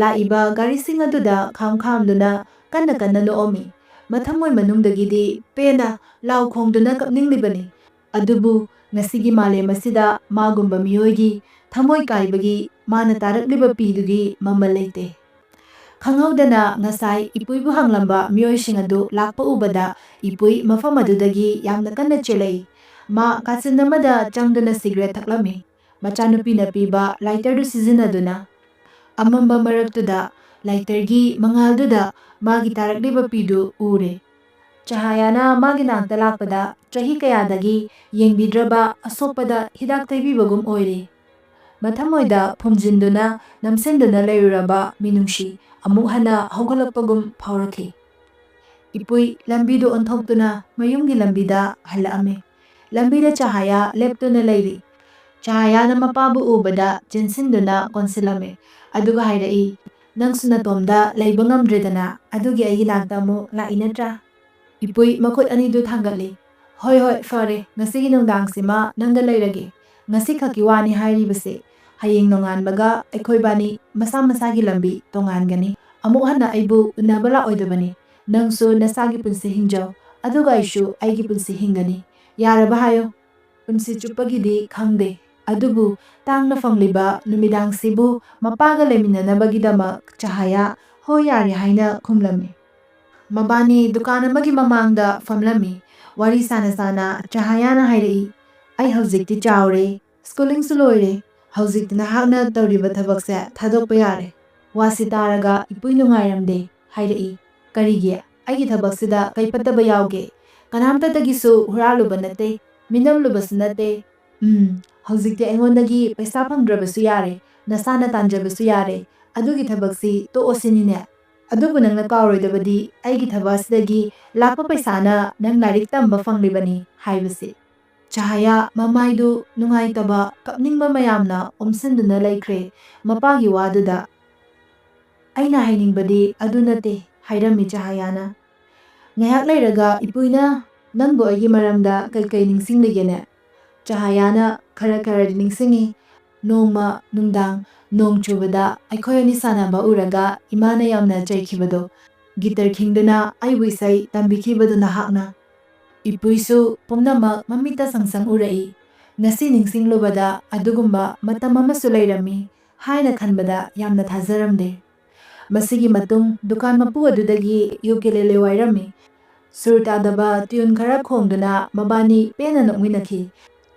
ꯂꯥꯛꯏꯕ ꯒꯥꯔꯤꯁꯤꯡ ꯑꯗꯨꯗ ꯈꯥꯝ ꯈꯥꯝꯗꯨꯅ ꯀꯟꯅ ꯀꯟꯅ ꯅꯣꯛꯑꯝꯃꯤ꯫ ꯃꯊꯃꯣꯏ ꯃꯅꯨꯡꯗꯒꯤꯗꯤ ꯄꯦꯟꯅ ꯂꯥꯎ ꯈꯣꯡꯗꯨꯅ ꯀꯞꯅꯤꯡꯂꯤꯕꯅꯤ꯫ ꯑꯗꯨꯕꯨ ꯉꯁꯤꯒꯤ ꯃꯥꯂꯦꯝ ꯑꯁꯤꯗ ꯃꯥꯒꯨꯝꯕ ꯃꯤꯑꯣꯏꯒꯤ ꯊꯃꯣꯏ ꯀꯥꯏꯕꯒꯤ ꯃꯥꯅ ꯇꯥꯔꯛꯂꯤꯕ ꯄꯤꯗꯨꯒꯤ ꯃꯃꯜ ꯂꯩꯇꯦ꯫ ꯈꯪꯍꯧꯗꯅ ꯉꯁꯥꯏ ꯏꯄꯨꯏꯕꯨ ꯍꯪꯂꯝꯕ ꯃꯤꯑꯣꯏꯁꯤꯡ ꯑꯗꯨ ꯂꯥꯛꯄ ꯎꯕꯗ ꯏꯄꯨꯏ ꯃꯐꯝ ꯑꯗꯨꯗꯒꯤ ꯌꯥꯝꯅ ꯀꯟꯅ ꯆꯦꯜꯂꯛꯏ꯫ ꯃꯥ ꯀꯥꯆꯤꯟ ꯑꯃꯗ ꯆꯪꯗꯨꯅ ꯁꯤꯒꯔꯦꯠ ꯊꯛꯂꯝꯃꯤ꯫ ꯃꯆꯥꯅꯨꯄꯤꯅ ꯄꯤꯕ ꯂꯥꯏꯇꯔꯗꯨ ꯁꯤꯖꯤꯟꯅꯗꯨꯅ꯫ ꯑꯃꯝꯕ ꯃꯔꯛꯇꯨꯗ ꯂꯥꯏꯇꯔꯒꯤ ꯃꯉꯥꯜꯗꯨꯗ ꯃꯥꯒꯤ ꯇꯥꯔꯛꯂꯤꯕ ꯄꯤꯗꯨ ꯎꯔꯦ꯫ ꯆꯍꯥꯌꯥꯅ ꯃꯥꯒꯤ ꯅꯥꯛꯇ ꯂꯥꯛꯄꯗ ꯆꯍꯤ ꯀꯌꯥꯗꯒꯤ ꯌꯦꯡꯕꯤꯗ꯭ꯔꯕ ꯑꯁꯣꯛꯄꯗ ꯍꯤꯗꯥꯛ ꯇꯩꯕꯤꯕꯒꯨꯝ ꯑꯣꯏꯔꯦ꯫ ꯃꯊꯃꯣꯏꯗ ꯐꯨꯝꯖꯤꯟꯗꯨꯅ ꯅꯝꯁꯤꯟꯗꯨꯅ ꯂꯩꯔꯨꯔꯕ ꯃꯤꯅꯨꯡꯁꯤ ꯑꯃꯨꯛ ꯍꯟꯅ ꯍꯧꯒꯠꯂꯛꯄꯒꯨꯝ ꯐꯥꯎꯔꯛꯈꯤ꯫ ꯏꯄꯨꯏ ꯂꯝꯕꯤꯗꯨ ꯑꯣꯟꯊꯣꯛꯇꯨꯅ ꯃꯌꯨꯝꯒꯤ ꯂꯝꯕꯤꯗ ꯍꯜꯂꯛꯑꯝꯃꯤ꯫ ꯂꯝꯕꯤꯗ ꯆꯍꯥꯌꯥ ꯂꯦꯞꯇꯨꯅ ꯂꯩꯔꯤ꯫ ꯆꯍꯥꯌꯥꯅ ꯃꯄꯥꯕꯨ ꯎꯕꯗ ꯆꯦꯟꯁꯤꯟꯗꯨꯅ ꯀꯣꯟꯁꯤꯜꯂꯝꯃꯤ꯫ ꯑꯗꯨꯒ ꯍꯥꯏꯔꯛꯏ, "ꯅꯪꯁꯨ ꯅꯇꯣꯝꯗ ꯂꯩꯕ ꯉꯝꯗ꯭ꯔꯦꯗꯅ, ꯑꯗꯨꯒꯤ ꯑꯩꯒꯤ ꯅꯥꯛꯇ ꯑꯃꯨꯛ ꯂꯥꯛꯏ ꯅꯠꯇ꯭ꯔꯥ?" ꯏꯄꯨꯏ ꯃꯈꯨꯠ ꯑꯅꯤꯗꯨ ꯊꯥꯡꯒꯠꯂꯤ꯫ "ꯍꯣꯏ, ꯍꯣꯏ, ꯐꯔꯦ, ꯉꯁꯤꯒꯤ ꯅꯨꯡꯗꯥꯡꯁꯤꯃ ꯅꯪꯒ ꯂꯩꯔꯒꯦ꯫ ꯉꯁꯤꯈꯛꯀꯤ ꯋꯥꯅꯤ ꯍꯥꯏꯔꯤꯕꯁꯦ꯫ ꯍꯌꯦꯡ ꯅꯣꯡꯉꯥꯟꯕꯒ ꯑꯩꯈꯣꯏꯕꯥꯅꯤ ꯃꯁꯥ ꯃꯁꯥꯒꯤ ꯂꯝꯕꯤ ꯇꯣꯉꯥꯟꯒꯅꯤ꯫ ꯑꯃꯨꯛ ꯍꯟꯅ ꯑꯩꯕꯨ ꯎꯅꯕ ꯂꯥꯛꯑꯣꯏꯗꯕꯅꯤ꯫ ꯅꯪꯁꯨ ꯅꯁꯥꯒꯤ ꯄꯨꯟꯁꯤ ꯍꯤꯡꯖꯧ, ꯑꯗꯨꯒ ꯑꯩꯁꯨ ꯑꯩꯒꯤ ꯄꯨꯟꯁꯤ ꯍꯤꯡꯒꯅꯤ꯫ ꯌꯥꯔꯕ ꯍꯥꯏꯌꯣ?" ꯄꯨꯟꯁꯤ ꯆꯨꯞꯄꯒꯤꯗꯤ ꯈꯪꯗꯦ, ꯑꯗꯨꯕꯨ ꯇꯥꯡꯅ ꯐꯪꯂꯤꯕ ꯅꯨꯃꯤꯗꯥꯡꯁꯤꯕꯨ ꯃꯄꯥꯒ ꯂꯩꯃꯤꯟꯅꯅꯕꯒꯤꯗꯃꯛ ꯆꯍꯥꯌꯥ "ꯍꯣꯏ, ꯌꯥꯔꯦ" ꯍꯥꯏꯅ ꯈꯨꯝꯂꯝꯃꯤ꯫ ꯃꯕꯥꯅꯤ ꯗꯨꯀꯥꯟ ꯑꯃꯒꯤ ꯃꯃꯥꯡꯗ ꯐꯝꯂꯝꯃꯤ꯫ ꯋꯥꯔꯤ ꯁꯥꯅ ꯁꯥꯅ ꯆꯍꯥꯌꯥꯅ ꯍꯥꯏꯔꯛꯏ, "ꯑꯩ ꯍꯧꯖꯤꯛꯇꯤ ꯆꯥꯎꯔꯦ, ꯁ꯭ꯀꯨꯂꯤꯡꯁꯨ ꯂꯣꯏꯔꯦ꯫ ꯍꯧꯖꯤꯛꯇꯤ ꯅꯍꯥꯛꯅ ꯇꯧꯔꯤꯕ ꯊꯕꯛꯁꯦ ꯊꯥꯗꯣꯛꯄ ꯌꯥꯔꯦ꯫" ꯋꯥꯁꯤ ꯇꯥꯔꯒ ꯏꯄꯨꯏ ꯅꯨꯡꯉꯥꯏꯔꯝꯗꯦ꯫ ꯍꯥꯏꯔꯛꯏ, "ꯀꯔꯤꯒꯤ? ꯑꯩꯒꯤ ꯊꯕꯛꯁꯤꯗ ꯀꯩ ꯐꯠꯇꯕ ꯌꯥꯎꯒꯦ? ꯀꯅꯥꯝꯇꯗꯒꯤꯁꯨ ꯍꯨꯔꯥꯜꯂꯨꯕ ꯅꯠꯇꯦ, ꯃꯤꯅꯝꯂꯨꯕꯁꯨ ꯅꯠꯇꯦ꯫ ꯎꯝ, ꯍꯧꯖꯤꯛꯇꯤ ꯑꯩꯉꯣꯟꯗꯒꯤ ꯄꯩꯁꯥ ꯐꯪꯗ꯭ꯔꯕꯁꯨ ꯌꯥꯔꯦ, ꯅꯁꯥꯅ ꯇꯥꯟꯖꯕꯁꯨ ꯌꯥꯔꯦ꯫ ꯑꯗꯨꯒꯤ ꯊꯕꯛꯁꯤ ꯇꯣꯛꯑꯣ ꯁꯤꯅꯤꯅꯦ? ꯑꯗꯨꯕꯨ ꯅꯪꯅ ꯀꯥꯎꯔꯣꯏꯗꯕꯗꯤ ꯑꯩꯒꯤ ꯊꯕꯛ ꯑꯁꯤꯗꯒꯤ ꯂꯥꯛꯄ ꯄꯩꯁꯥꯅ ꯅꯪ ꯂꯥꯏꯔꯤꯛ ꯇꯝꯕ ꯐꯪꯂꯤꯕꯅꯤ ꯍꯥꯏꯕꯁꯤ꯫" ꯆꯍꯥꯌꯥ ꯃꯃꯥꯏꯗꯨ ꯅꯨꯡꯉꯥꯏꯇꯕ, ꯀꯞꯅꯤꯡꯕ ꯃꯌꯥꯝꯅ ꯑꯣꯝꯁꯤꯟꯗꯨꯅ ꯂꯩꯈ꯭ꯔꯦ ꯃꯄꯥꯒꯤ ꯋꯥꯗꯨꯗ꯫ "ꯑꯩꯅ ꯍꯥꯏꯅꯤꯡꯕꯗꯤ ꯑꯗꯨ ꯅꯠꯇꯦ", ꯍꯥꯏꯔꯝꯃꯤ ꯆꯍꯥꯌꯥꯅ꯫ ꯉꯥꯏꯍꯥꯛ ꯂꯩꯔꯒ ꯏꯄꯨꯏꯅ, "ꯅꯪꯕꯨ ꯑꯩꯒꯤ ꯃꯔꯝꯗ ꯀꯩꯀꯩ ꯅꯤꯡꯁꯤꯡꯂꯤꯒꯦꯅꯦ?" ꯆꯍꯥꯌꯥꯅ ꯈꯔ ꯈꯔꯗꯤ ꯅꯤꯡꯁꯤꯡꯉꯤ꯫ ꯅꯣꯡꯃ ꯅꯨꯡꯗꯥꯡ ꯅꯣꯡ ꯆꯨꯕꯗ ꯑꯩꯈꯣꯏ ꯑꯅꯤ ꯁꯥꯟꯅꯕ ꯎꯔꯒ ꯏꯃꯥꯅ ꯌꯥꯝꯅ ꯆꯩꯈꯤꯕꯗꯣ꯫ ꯒꯤꯇꯔ ꯈꯤꯡꯗꯨꯅ ꯑꯩꯕꯨ ꯏꯁꯩ ꯇꯝꯕꯤꯈꯤꯕꯗꯨ ꯅꯍꯥꯛꯅ꯫ ꯏꯄꯨꯏꯁꯨ ꯄꯨꯝꯅꯃꯛ ꯃꯃꯤꯠꯇ ꯁꯪꯁꯪ ꯎꯔꯛꯏ꯫ ꯉꯁꯤ ꯅꯤꯡꯁꯤꯡꯂꯨꯕꯗ ꯑꯗꯨꯒꯨꯝꯕ ꯃꯇꯝ ꯑꯃꯁꯨ ꯂꯩꯔꯝꯃꯤ ꯍꯥꯏꯅ ꯈꯟꯕꯗ ꯌꯥꯝꯅ ꯊꯥꯖꯔꯝꯗꯦ꯫ ꯃꯁꯤꯒꯤ ꯃꯇꯨꯡ ꯗꯨꯀꯥꯟ ꯃꯄꯨ ꯑꯗꯨꯗꯒꯤ ꯌꯨꯀꯦꯂꯦꯂꯦ ꯋꯥꯏꯔꯝꯃꯤ꯫ ꯁꯨꯔ ꯇꯥꯗꯕ ꯇ꯭ꯌꯨꯟ ꯈꯔ ꯈꯣꯡꯗꯨꯅ ꯃꯕꯥꯅꯤ ꯄꯦꯟꯅ ꯅꯣꯛꯃꯤꯟꯅꯈꯤ꯫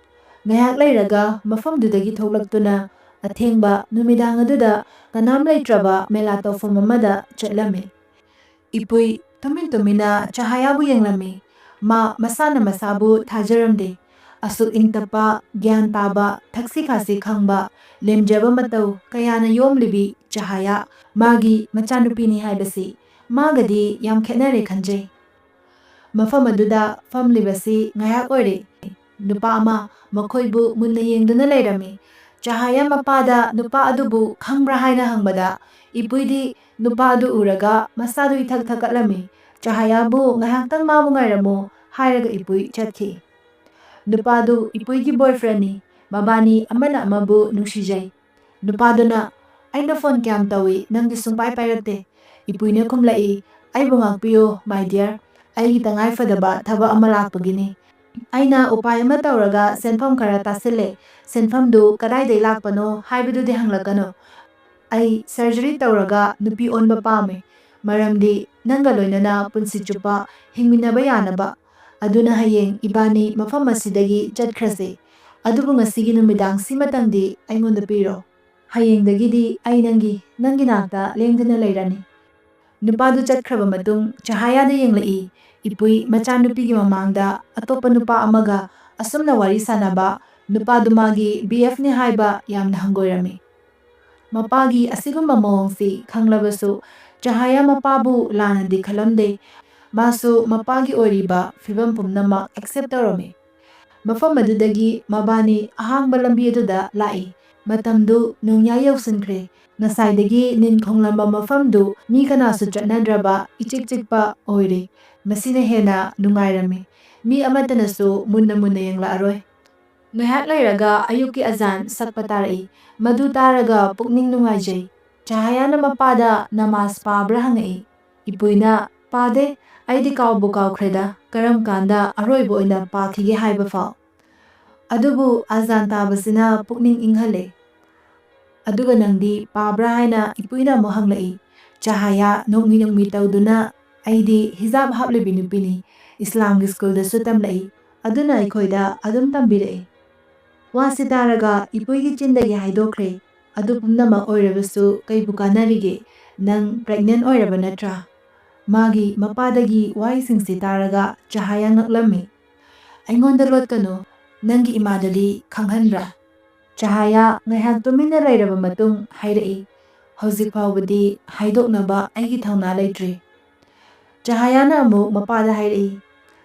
ꯉꯥꯏꯍꯥꯛ ꯂꯩꯔꯒ ꯃꯐꯝꯗꯨꯗꯒꯤ ꯊꯣꯛꯂꯛꯇꯨꯅ ꯑꯊꯦꯡꯕ ꯅꯨꯃꯤꯗꯥꯡ ꯑꯗꯨꯗ ꯀꯅꯥꯝ ꯂꯩꯇ꯭ꯔꯕ ꯃꯦꯂꯥ ꯇꯧꯐꯝ ꯑꯃꯗ ꯆꯠꯂꯝꯃꯤ꯫ ꯏꯄꯨꯏ ꯇꯨꯃꯤꯟ ꯇꯨꯃꯤꯟꯅ ꯆꯍꯥꯌꯥꯕꯨ ꯌꯦꯡꯂꯝꯃꯤ꯫ ꯃꯥ ꯃꯁꯥꯅ ꯃꯁꯥꯕꯨ ꯊꯥꯖꯔꯝꯗꯦ꯫ ꯑꯁꯨꯛ ꯏꯪ ꯇꯞꯄ, ꯒ꯭ꯌꯥꯟ ꯇꯥꯕ, ꯊꯛꯁꯤ ꯈꯥꯁꯤ ꯈꯪꯕ, ꯂꯦꯝꯖꯕ ꯃꯇꯧ ꯀꯌꯥꯅ ꯌꯣꯝꯂꯤꯕꯤ ꯆꯍꯥꯌꯥ ꯃꯥꯒꯤ ꯃꯆꯥꯅꯨꯄꯤꯅꯤ ꯍꯥꯏꯕꯁꯤ ꯃꯥꯒꯗꯤ ꯌꯥꯝ ꯈꯦꯠꯅꯔꯦ ꯈꯟꯖꯩ꯫ ꯃꯐꯝ ꯑꯗꯨꯗ ꯐꯝꯂꯤꯕꯁꯤ ꯉꯥꯏꯍꯥꯛ ꯑꯣꯏꯔꯦ꯫ ꯅꯨꯄꯥ ꯑꯃ ꯃꯈꯣꯏꯕꯨ ꯃꯨꯟꯅ ꯌꯦꯡꯗꯨꯅ ꯂꯩꯔꯝꯃꯤ꯫ ꯆꯍꯥꯌꯥ ꯃꯄꯥꯗ ꯅꯨꯄꯥ ꯑꯗꯨꯕꯨ ꯈꯪꯕ꯭ꯔꯥ ꯍꯥꯏꯅ ꯍꯪꯕꯗ, ꯏꯄꯨꯏꯗꯤ ꯅꯨꯄꯥ ꯑꯗꯨ ꯎꯔꯒ ꯃꯁꯥꯗꯨ ꯏꯊꯛ ꯊꯛꯀꯠꯂꯝꯃꯤ꯫ ꯆꯍꯥꯌꯥꯕꯨ ꯉꯥꯏꯍꯥꯛꯇꯪ ꯃꯥꯕꯨ ꯉꯥꯏꯔꯝꯃꯨ ꯍꯥꯏꯔꯒ ꯏꯄꯨꯏ ꯆꯠꯈꯤ꯫ ꯅꯨꯄꯥꯗꯨ ꯏꯄꯨꯏꯒꯤ ꯕꯣꯏꯐ꯭ꯔꯦꯟꯅꯤ꯫ ꯃꯕꯥꯅꯤ ꯑꯃꯅ ꯑꯃꯕꯨ ꯅꯨꯡꯁꯤꯖꯩ꯫ ꯅꯨꯄꯥꯗꯨꯅ, "ꯑꯩꯅ ꯐꯣꯟ ꯀꯌꯥꯝ ꯇꯧꯏ, ꯅꯪꯗꯤ ꯁꯨꯡꯄꯥꯏ ꯄꯥꯏꯔꯛꯇꯦ꯫" ꯏꯄꯨꯏꯅ ꯈꯨꯝꯂꯛꯏ, "ꯑꯩꯕꯨ ꯉꯥꯛꯄꯤꯌꯨ, my dear꯫ ꯑꯩꯒꯤ ꯇꯉꯥꯏ ꯐꯗꯕ ꯊꯕꯛ ꯑꯃ ꯂꯥꯛꯄꯒꯤꯅꯤ꯫ ꯑꯩꯅ ꯎꯄꯥꯏ ꯑꯃ ꯇꯧꯔꯒ ꯁꯦꯟꯐꯝ ꯈꯔ ꯇꯥꯁꯤꯜꯂꯦ꯫ ꯁꯦꯟꯐꯝꯗꯨ ꯀꯗꯥꯏꯗꯒꯤ ꯂꯥꯛꯄꯅꯣ ꯍꯥꯏꯕꯗꯨꯗꯤ ꯍꯪꯂꯛꯀꯅꯨ꯫ ꯑꯩ surgery ꯇꯧꯔꯒ ꯅꯨꯄꯤ ꯑꯣꯟꯕ ꯄꯥꯝꯃꯦ, ꯃꯔꯝꯗꯤ ꯅꯪꯒ ꯂꯣꯏꯅꯅ ꯄꯨꯟꯁꯤ ꯆꯨꯞꯄ ꯍꯤꯡꯃꯤꯟꯅꯕ ꯌꯥꯅꯕ꯫ ꯑꯗꯨꯅ ꯍꯌꯦꯡ ꯏꯕꯥꯅꯤ ꯃꯐꯝ ꯑꯁꯤꯗꯒꯤ ꯆꯠꯈ꯭ꯔꯁꯤ꯫ ꯑꯗꯨꯕꯨ ꯉꯁꯤꯒꯤ ꯅꯨꯃꯤꯗꯥꯡꯁꯤꯃꯇꯪꯗꯤ ꯑꯩꯉꯣꯟꯗ ꯄꯤꯔꯣ꯫ ꯍꯌꯦꯡꯗꯒꯤꯗꯤ ꯑꯩ ꯅꯪꯒꯤ, ꯅꯪꯒꯤ ꯅꯥꯛꯇ ꯂꯦꯡꯗꯅ ꯂꯩꯔꯅꯤ꯫" ꯅꯨꯄꯥꯗꯨ ꯆꯠꯈ꯭ꯔꯕ ꯃꯇꯨꯡ ꯆꯍꯥꯌꯥꯗ ꯌꯦꯡꯂꯛꯏ꯫ ꯏꯄꯨꯏ ꯃꯆꯥꯅꯨꯄꯤꯒꯤ ꯃꯃꯥꯡꯗ ꯑꯇꯣꯞꯄ ꯅꯨꯄꯥ ꯑꯃꯒ ꯑꯁꯨꯝꯅ ꯋꯥꯔꯤ ꯁꯥꯟꯅꯕ, ꯅꯨꯄꯥꯗꯨ ꯃꯥꯒꯤ B F ꯅꯤ ꯍꯥꯏꯕ ꯌꯥꯝꯅ ꯍꯪꯒꯣꯏꯔꯝꯃꯤ꯫ ꯃꯄꯥꯒꯤ ꯑꯁꯤꯒꯨꯝꯕ ꯃꯑꯣꯡꯁꯤ ꯈꯪꯂꯕꯁꯨ ꯆꯍꯥꯌꯥ ꯃꯄꯥꯕꯨ ꯂꯥꯟꯅꯗꯤ ꯈꯜꯂꯝꯗꯦ꯫ ꯃꯥꯁꯨ ꯃꯄꯥꯒꯤ ꯑꯣꯏꯔꯤꯕ ꯐꯤꯕꯝ ꯄꯨꯝꯅꯃꯛ accept ꯇꯧꯔꯝꯃꯤ꯫ ꯃꯐꯝ ꯑꯗꯨꯗꯒꯤ ꯃꯕꯥꯅꯤ ꯑꯍꯥꯡꯕ ꯂꯝꯕꯤ ꯑꯗꯨꯗ ꯂꯥꯛꯏ꯫ ꯃꯇꯝꯗꯨ ꯅꯣꯡꯌꯥꯏ ꯌꯧꯁꯤꯟꯈ꯭ꯔꯦ꯫ ꯉꯁꯥꯏꯗꯒꯤ ꯅꯤꯟ ꯈꯣꯡꯂꯝꯕ ꯃꯐꯝꯗꯨ ꯃꯤ ꯀꯅꯥꯁꯨ ꯆꯠꯅꯗ꯭ꯔꯕ ꯏꯆꯤꯛ ꯆꯤꯛꯄ ꯑꯣꯏꯔꯦ꯫ ꯃꯁꯤꯅ ꯍꯦꯟꯅ ꯅꯨꯡꯉꯥꯏꯔꯝꯃꯤ꯫ ꯃꯤ ꯑꯃꯠꯇꯅꯁꯨ ꯃꯨꯟꯅ ꯃꯨꯟꯅ ꯌꯦꯡꯂꯛꯑꯔꯣꯏ꯫ ꯉꯥꯏꯍꯥꯛ ꯂꯩꯔꯒ ꯑꯌꯨꯛꯀꯤ ꯑꯖꯥꯟ ꯁꯛꯄ ꯇꯥꯔꯛꯏ꯫ ꯃꯗꯨ ꯇꯥꯔꯒ ꯄꯨꯛꯅꯤꯡ ꯅꯨꯡꯉꯥꯏꯖꯩ꯫ ꯆꯍꯥꯌꯥꯅ ꯃꯄꯥꯗ ꯅꯃꯥꯖ ꯄꯥꯕ꯭ꯔꯥ ꯍꯪꯉꯛꯏ꯫ ꯏꯄꯨꯏꯅ, "ꯄꯥꯗꯦ, ꯑꯩꯗꯤ ꯀꯥꯎꯕꯨ ꯀꯥꯎꯈ꯭ꯔꯦꯗ, ꯀꯔꯝ ꯀꯥꯟꯗ ꯑꯔꯣꯏꯕ ꯑꯣꯏꯅ ꯄꯥꯈꯤꯒꯦ ꯍꯥꯏꯕ ꯐꯥꯎ꯫ ꯑꯗꯨꯕꯨ ꯑꯖꯥꯟ ꯇꯥꯕꯁꯤꯅ ꯄꯨꯛꯅꯤꯡ ꯏꯪꯍꯜꯂꯦ꯫ ꯑꯗꯨꯒ ꯅꯪꯗꯤ ꯄꯥꯕ꯭ꯔꯥ ꯍꯥꯏꯅ ꯏꯄꯨꯏꯅ ꯑꯃꯨꯛ ꯍꯪꯂꯛꯏ꯫ ꯆꯍꯥꯌꯥ ꯅꯣꯛꯃꯤ ꯅꯣꯛꯃꯤ ꯇꯧꯗꯨꯅ, "ꯑꯩꯗꯤ ꯍꯤꯖꯥꯕ ꯍꯥꯞꯂꯤꯕꯤ ꯅꯨꯄꯤꯅꯤ, ꯏꯁꯂꯥꯝꯒꯤ ꯁ꯭ꯀꯨꯜꯗꯁꯨ ꯇꯝꯂꯛꯏ, ꯑꯗꯨꯅ ꯑꯩꯈꯣꯏꯗ ꯑꯗꯨꯝ ꯇꯝꯕꯤꯔꯛꯏ"꯫ ꯋꯥꯁꯤ ꯇꯥꯔꯒ ꯏꯄꯨꯏꯒꯤ ꯆꯤꯟꯗꯒꯤ ꯍꯥꯏꯗꯣꯛꯈ꯭ꯔꯦ, "ꯑꯗꯨ ꯄꯨꯝꯅꯃꯛ ꯑꯣꯏꯔꯕꯁꯨ ꯀꯩꯕꯨ ꯀꯥꯟꯅꯔꯤꯒꯦ? ꯅꯪ ꯄ꯭ꯔꯦꯒꯅꯦꯟ ꯑꯣꯏꯔꯕ ꯅꯠꯇ꯭ꯔꯥ?" ꯃꯥꯒꯤ ꯃꯄꯥꯗꯒꯤ ꯋꯥꯍꯩꯁꯤꯡꯁꯤ ꯇꯥꯔꯒ ꯆꯍꯥꯌꯥ ꯉꯛꯂꯝꯃꯤ꯫ "ꯑꯩꯉꯣꯟꯗ ꯂꯣꯠꯀꯅꯨ, ꯅꯪꯒꯤ ꯏꯃꯥꯗꯗꯤ ꯈꯪꯍꯟꯕ꯭ꯔꯥ?" ꯆꯍꯥꯌꯥ ꯉꯥꯏꯍꯥꯛ ꯇꯨꯃꯤꯟꯅ ꯂꯩꯔꯕ ꯃꯇꯨꯡ ꯍꯥꯏꯔꯛꯏ, "ꯍꯧꯖꯤꯛ ꯐꯥꯎꯕꯗꯤ ꯍꯥꯏꯗꯣꯛꯅꯕ ꯑꯩꯒꯤ ꯊꯧꯅꯥ ꯂꯩꯇ꯭ꯔꯤ"꯫ ꯆꯍꯥꯌꯥꯅ ꯑꯃꯨꯛ ꯃꯄꯥꯗ ꯍꯥꯏꯔꯛꯏ,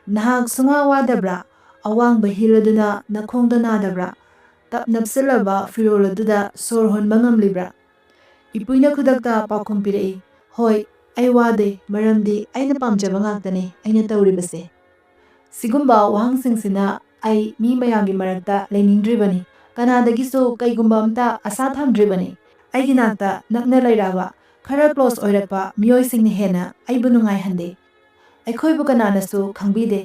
"ꯅꯍꯥꯛ ꯁꯨꯡꯋꯥ ꯋꯥꯗꯕ꯭ꯔꯥ? ꯑꯋꯥꯡꯕ ꯍꯤꯜ ꯑꯗꯨꯅ ꯅꯈꯣꯡꯗ ꯅꯥꯗꯕ꯭ꯔꯥ? ꯇꯞ ꯅꯞꯁꯤꯜꯂꯕ ꯐꯤꯔꯣꯜ ꯑꯗꯨꯗ ꯁꯣꯔ ꯍꯣꯟꯕ ꯉꯝꯂꯤꯕ꯭ꯔꯥ?" ꯏꯄꯨꯏꯅ ꯈꯨꯗꯛꯇ ꯄꯥꯎꯈꯨꯝ ꯄꯤꯔꯛꯏ, "ꯍꯣꯏ, ꯑꯩ ꯋꯥꯗꯦ, ꯃꯔꯝꯗꯤ ꯑꯩꯅ ꯄꯥꯝꯖꯕ ꯉꯥꯛꯇꯅꯤ ꯑꯩꯅ ꯇꯧꯔꯤꯕꯁꯦ꯫ ꯁꯤꯒꯨꯝꯕ ꯋꯥꯍꯪꯁꯤꯡꯁꯤꯅ ꯑꯩ ꯃꯤ ꯃꯌꯥꯝꯒꯤ ꯃꯔꯛꯇ ꯂꯩꯅꯤꯡꯗ꯭ꯔꯤꯕꯅꯤ, ꯀꯅꯥꯗꯒꯤꯁꯨ ꯀꯩꯒꯨꯝꯕ ꯑꯝꯇ ꯑꯁꯥ ꯊꯝꯗ꯭ꯔꯤꯕꯅꯤ꯫ ꯑꯩꯒꯤ ꯅꯥꯛꯇ ꯅꯛꯅ ꯂꯩꯔꯛꯑꯕ, ꯈꯔ ꯀ꯭ꯂꯣꯁ ꯑꯣꯏꯔꯛꯄ ꯃꯤꯑꯣꯏꯁꯤꯡꯅ ꯍꯦꯟꯅ ꯑꯩꯕꯨ ꯅꯨꯡꯉꯥꯏꯍꯟꯗꯦ꯫ ꯑꯩꯈꯣꯏꯕꯨ ꯀꯅꯥꯅꯁꯨ ꯈꯪꯕꯤꯗꯦ꯫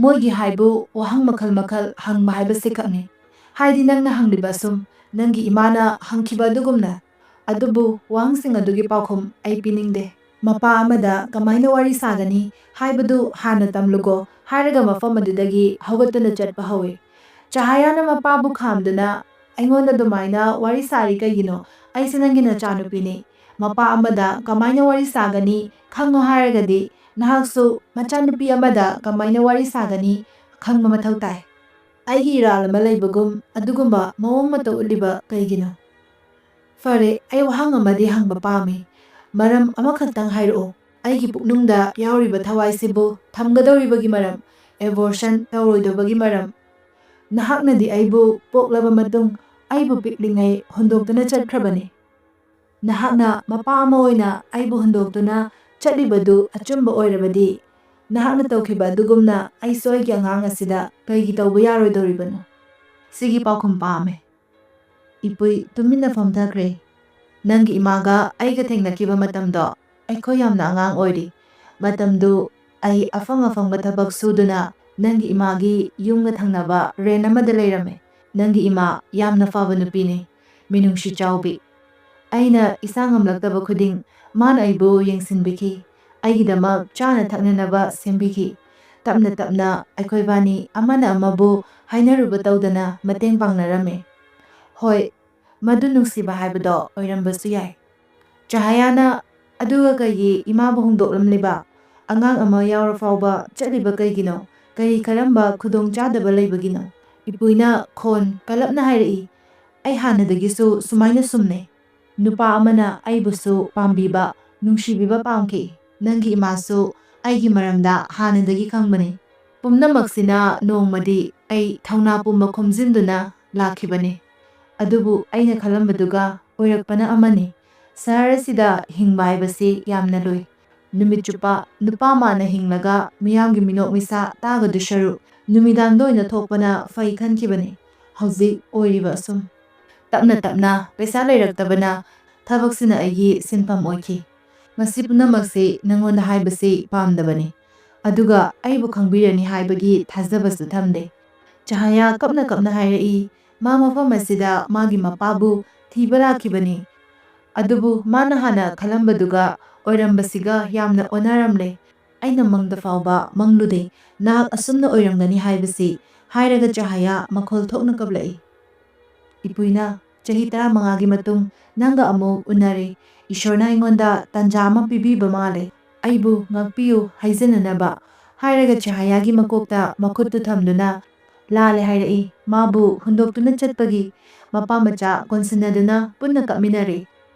ꯃꯣꯏꯒꯤ ꯍꯥꯏꯕꯨ ꯋꯥꯍꯪ ꯃꯈꯜ ꯃꯈꯜ ꯍꯪꯕ ꯍꯥꯏꯕꯁꯤ ꯈꯛꯅꯤ꯫ ꯍꯥꯏꯗꯤ ꯅꯪꯅ ꯍꯪꯂꯤꯕ ꯑꯁꯨꯝ, ꯅꯪꯒꯤ ꯏꯃꯥꯅ ꯍꯪꯈꯤꯕ ꯑꯗꯨꯒꯨꯝꯅ꯫ ꯑꯗꯨꯕꯨ ꯋꯥꯍꯪꯁꯤꯡ ꯑꯗꯨꯒꯤ ꯄꯥꯎꯈꯨꯝ ꯑꯩ ꯄꯤꯅꯤꯡꯗꯦ꯫ ꯃꯄꯥ ꯑꯃꯗ ꯀꯃꯥꯏꯅ ꯋꯥꯔꯤ ꯁꯥꯒꯅꯤ ꯍꯥꯏꯕꯗꯨ ꯍꯥꯟꯅ ꯇꯝꯂꯨꯀꯣ" ꯍꯥꯏꯔꯒ ꯃꯐꯝ ꯑꯗꯨꯗꯒꯤ ꯍꯧꯒꯠꯇꯨꯅ ꯆꯠꯄ ꯍꯧꯏ꯫ ꯆꯍꯥꯌꯥꯅ ꯃꯄꯥꯕꯨ ꯈꯥꯝꯗꯨꯅ, "ꯑꯩꯉꯣꯟꯗ ꯑꯗꯨꯃꯥꯏꯅ ꯋꯥꯔꯤ ꯁꯥꯔꯤ ꯀꯩꯒꯤꯅꯣ? ꯑꯩꯁꯦ ꯅꯪꯒꯤ ꯅꯆꯥꯅꯨꯄꯤꯅꯤ꯫ ꯃꯄꯥ ꯑꯃꯗ ꯀꯃꯥꯏꯅ ꯋꯥꯔꯤ ꯁꯥꯒꯅꯤ ꯈꯪꯉꯣ ꯍꯥꯏꯔꯒꯗꯤ ꯅꯍꯥꯛꯁꯨ ꯃꯆꯥꯅꯨꯄꯤ ꯑꯃꯗ ꯀꯃꯥꯏꯅ ꯋꯥꯔꯤ ꯁꯥꯒꯅꯤ ꯈꯪꯕ ꯃꯊꯧ ꯇꯥꯏ꯫ ꯑꯩꯒꯤ ꯏꯔꯥꯜ ꯑꯃ ꯂꯩꯕꯒꯨꯝ ꯑꯗꯨꯒꯨꯝꯕ ꯃꯑꯣꯡ ꯃꯇꯧ ꯎꯠꯂꯤꯕ ꯀꯩꯒꯤꯅꯣ?" "ꯐꯔꯦ, ꯑꯩ ꯋꯥꯍꯪ ꯑꯃꯗꯤ ꯍꯪꯕ ꯄꯥꯝꯃꯤ꯫ ꯃꯔꯝ ꯑꯃꯈꯛꯇꯪ ꯍꯥꯏꯔꯛꯑꯣ꯫ ꯑꯩꯒꯤ ꯄꯨꯛꯅꯨꯡꯗ ꯌꯥꯎꯔꯤꯕ ꯊꯋꯥꯏꯁꯤꯕꯨ ꯊꯝꯒꯗꯧꯔꯤꯕꯒꯤ ꯃꯔꯝ, ꯑꯦꯕꯣꯔꯁꯟ ꯇꯧꯔꯣꯏꯗꯕꯒꯤ ꯃꯔꯝ꯫ ꯅꯍꯥꯛꯅꯗꯤ ꯑꯩꯕꯨ ꯄꯣꯛꯂꯕ ꯃꯇꯨꯡ ꯑꯩꯕꯨ ꯄꯤꯛꯂꯤꯉꯩ ꯍꯨꯟꯗꯣꯛꯇꯨꯅ ꯆꯠꯈ꯭ꯔꯕꯅꯤ꯫ ꯅꯍꯥꯛꯅ ꯃꯄꯥ ꯑꯃ ꯑꯣꯏꯅ ꯑꯩꯕꯨ ꯍꯨꯟꯗꯣꯛꯇꯨꯅ ꯆꯠꯂꯤꯕꯗꯨ ꯑꯆꯨꯝꯕ ꯑꯣꯏꯔꯕꯗꯤ, ꯅꯍꯥꯛꯅ ꯇꯧꯈꯤꯕ ꯑꯗꯨꯒꯨꯝꯅ ꯑꯩꯁꯨ ꯑꯩꯒꯤ ꯑꯉꯥꯡ ꯑꯁꯤꯗ ꯀꯩꯒꯤ ꯇꯧꯕ ꯌꯥꯔꯣꯏꯗꯧꯔꯤꯕꯅꯣ?" ꯁꯤꯒꯤ ꯄꯥꯎꯈꯨꯝ ꯄꯥꯝꯃꯦ꯫ ꯏꯄꯨꯏ ꯇꯨꯃꯤꯟꯅ ꯐꯝꯊꯈ꯭ꯔꯦ꯫ "ꯅꯪꯒꯤ ꯏꯃꯥꯒ ꯑꯩꯒ ꯊꯦꯡꯅꯈꯤꯕ ꯃꯇꯝꯗꯣ ꯑꯩꯈꯣꯏ ꯌꯥꯝꯅ ꯑꯉꯥꯡ ꯑꯣꯏꯔꯤ꯫ ꯃꯇꯝꯗꯨ ꯑꯩ ꯑꯐꯪ ꯑꯐꯪꯕ ꯊꯕꯛ ꯁꯨꯗꯨꯅ ꯅꯪꯒꯤ ꯏꯃꯥꯒꯤ ꯌꯨꯝꯒ ꯊꯪꯅꯕ ꯔꯦꯟ ꯑꯃꯗ ꯂꯩꯔꯝꯃꯦ꯫ ꯅꯪꯒꯤ ꯏꯃꯥ ꯌꯥꯝꯅ ꯐꯕ ꯅꯨꯄꯤꯅꯤ, ꯃꯤꯅꯨꯡꯁꯤ ꯆꯥꯎꯕꯤ꯫ ꯑꯩꯅ ꯏꯁꯥ ꯉꯝꯂꯛꯇꯕ ꯈꯨꯗꯤꯡ ꯃꯥꯅ ꯑꯩꯕꯨ ꯌꯦꯡꯁꯤꯟꯕꯤꯈꯤ, ꯑꯩꯒꯤꯗꯃꯛ ꯆꯥꯅ ꯊꯛꯅꯅꯕ ꯁꯦꯝꯕꯤꯈꯤ꯫ ꯇꯞꯅ ꯇꯞꯅ ꯑꯩꯈꯣꯏꯕꯥꯅꯤ ꯑꯃꯅ ꯑꯃꯕꯨ ꯍꯥꯏꯅꯔꯨꯕ ꯇꯧꯗꯅ ꯃꯇꯦꯡ ꯄꯥꯡꯅꯔꯝꯃꯤ꯫ ꯍꯣꯏ, ꯃꯗꯨ ꯅꯨꯡꯁꯤꯕ ꯍꯥꯏꯕꯗꯣ ꯑꯣꯏꯔꯝꯕꯁꯨ ꯌꯥꯏ꯫ ꯆꯍꯥꯌꯥꯅ, "ꯑꯗꯨꯒ ꯀꯩꯒꯤ ꯏꯃꯥꯕꯨ ꯍꯣꯡꯗꯣꯛꯂꯝꯂꯤꯕ? ꯑꯉꯥꯡ ꯑꯃ ꯌꯥꯎꯔ ꯐꯥꯎꯕ ꯆꯠꯂꯤꯕ ꯀꯩꯒꯤꯅꯣ? ꯀꯔꯤ ꯀꯔꯝꯕ ꯈꯨꯗꯣꯡꯆꯥꯗꯕ ꯂꯩꯕꯒꯤꯅꯣ?" ꯏꯄꯨꯏꯅ ꯈꯣꯟ ꯀꯜꯂꯞꯅ ꯍꯥꯏꯔꯛꯏ, "ꯑꯩ ꯍꯥꯟꯅꯗꯒꯤꯁꯨ ꯁꯨꯃꯥꯏꯅ ꯁꯨꯝꯅꯦ꯫ ꯅꯨꯄꯥ ꯑꯃꯅ ꯑꯩꯕꯨꯁꯨ ꯄꯥꯝꯕꯤꯕ, ꯅꯨꯡꯁꯤꯕꯤꯕ ꯄꯥꯝꯈꯤ꯫ ꯅꯪꯒꯤ ꯏꯃꯥꯁꯨ ꯑꯩꯒꯤ ꯃꯔꯝꯗ ꯍꯥꯟꯅꯗꯒꯤ ꯈꯪꯕꯅꯤ꯫ ꯄꯨꯝꯅꯃꯛꯁꯤꯅ ꯅꯣꯡꯃꯗꯤ ꯑꯩ ꯊꯧꯅꯥ ꯄꯨꯝꯕ ꯈꯣꯝꯖꯤꯟꯗꯨꯅ ꯂꯥꯛꯈꯤꯕꯅꯤ꯫ ꯑꯗꯨꯕꯨ ꯑꯩꯅ ꯈꯜꯂꯝꯕꯗꯨꯒ ꯑꯣꯏꯔꯛꯄꯅ ꯑꯃꯅꯤ꯫ ꯁꯍꯔ ꯑꯁꯤꯗ ꯍꯤꯡꯕ ꯍꯥꯏꯕꯁꯤ ꯌꯥꯝꯅ ꯂꯨꯏ꯫ ꯅꯨꯃꯤꯠ ꯆꯨꯞꯄ ꯅꯨꯄꯥ ꯃꯥꯅ ꯍꯤꯡꯂꯒ ꯃꯤꯌꯥꯝꯒꯤ ꯃꯤꯅꯣꯛ ꯃꯤꯁꯥ ꯇꯥꯒꯗꯨ ꯁꯔꯨꯛ ꯅꯨꯃꯤꯗꯥꯡꯗ ꯑꯣꯏꯅ ꯊꯣꯛꯄꯅ ꯐꯩ ꯈꯟꯈꯤꯕꯅꯤ꯫ ꯍꯧꯖꯤꯛ ꯑꯣꯏꯔꯤꯕ ꯑꯁꯨꯝ꯫ ꯇꯞꯅ ꯇꯞꯅ ꯄꯩꯁꯥ ꯂꯩꯔꯛꯇꯕꯅ ꯊꯕꯛꯁꯤꯅ ꯑꯩꯒꯤ ꯁꯤꯟꯐꯝ ꯑꯣꯏꯈꯤ꯫ ꯃꯁꯤ ꯄꯨꯝꯅꯃꯛꯁꯤ ꯅꯪꯉꯣꯟꯗ ꯍꯥꯏꯕꯁꯤ ꯄꯥꯝꯗꯕꯅꯤ꯫ ꯑꯗꯨꯒ ꯑꯩꯕꯨ ꯈꯪꯕꯤꯔꯅꯤ ꯍꯥꯏꯕꯒꯤ ꯊꯥꯖꯕꯁꯨ ꯊꯝꯗꯦ꯫" ꯆꯍꯥꯌꯥ ꯀꯞꯅ ꯀꯞꯅ ꯍꯥꯏꯔꯛꯏ, "ꯃꯥ ꯃꯐꯝ ꯑꯁꯤꯗ ꯃꯥꯒꯤ ꯃꯄꯥꯕꯨ ꯊꯤꯕ ꯂꯥꯛꯈꯤꯕꯅꯤ꯫ ꯑꯗꯨꯕꯨ ꯃꯥꯅ ꯍꯥꯟꯅ ꯈꯜꯂꯝꯕꯗꯨꯒ ꯑꯣꯏꯔꯝꯕꯁꯤꯒ ꯌꯥꯝꯅ ꯑꯣꯟꯅꯔꯝꯂꯦ꯫ ꯑꯩꯅ ꯃꯪꯗ ꯐꯥꯎꯕ ꯃꯪꯂꯨꯗꯦ ꯅꯍꯥꯛ ꯑꯁꯨꯝꯅ ꯑꯣꯏꯔꯝꯒꯅꯤ ꯍꯥꯏꯕꯁꯤ꯫" ꯍꯥꯏꯔꯒ ꯆꯍꯥꯌꯥ ꯃꯈꯣꯜ ꯊꯣꯛꯅ ꯀꯞꯂꯛꯏ꯫ ꯏꯄꯨꯏꯅ, "ꯆꯍꯤ ꯇꯔꯥꯃꯉꯥꯒꯤ ꯃꯇꯨꯡ ꯅꯪꯒ ꯑꯃꯨꯛ ꯎꯅꯔꯦ꯫ ꯏꯁꯣꯔꯅ ꯑꯩꯉꯣꯟꯗ ꯇꯥꯟꯖꯥ ꯑꯃ ꯄꯤꯕꯤꯕ ꯃꯥꯜꯂꯦ꯫ ꯑꯩꯕꯨ ꯉꯥꯛꯄꯤꯌꯨ ꯍꯥꯏꯖꯅꯅꯕ꯫" ꯍꯥꯏꯔꯒ ꯆꯍꯥꯌꯥꯒꯤ ꯃꯀꯣꯛꯇ ꯃꯈꯨꯠꯇꯨ ꯊꯝꯗꯨꯅ, "ꯂꯥꯜꯂꯦ ꯍꯥꯏꯔꯛꯏ꯫ ꯃꯥꯕꯨ ꯍꯨꯟꯗꯣꯛꯇꯨꯅ ꯆꯠꯄꯒꯤ ꯃꯄꯥ ꯃꯆꯥ ꯀꯣꯟꯁꯤꯟꯅꯗꯨꯅ ꯄꯨꯟꯅ ꯀꯞꯃꯤꯟꯅꯔꯦ꯫"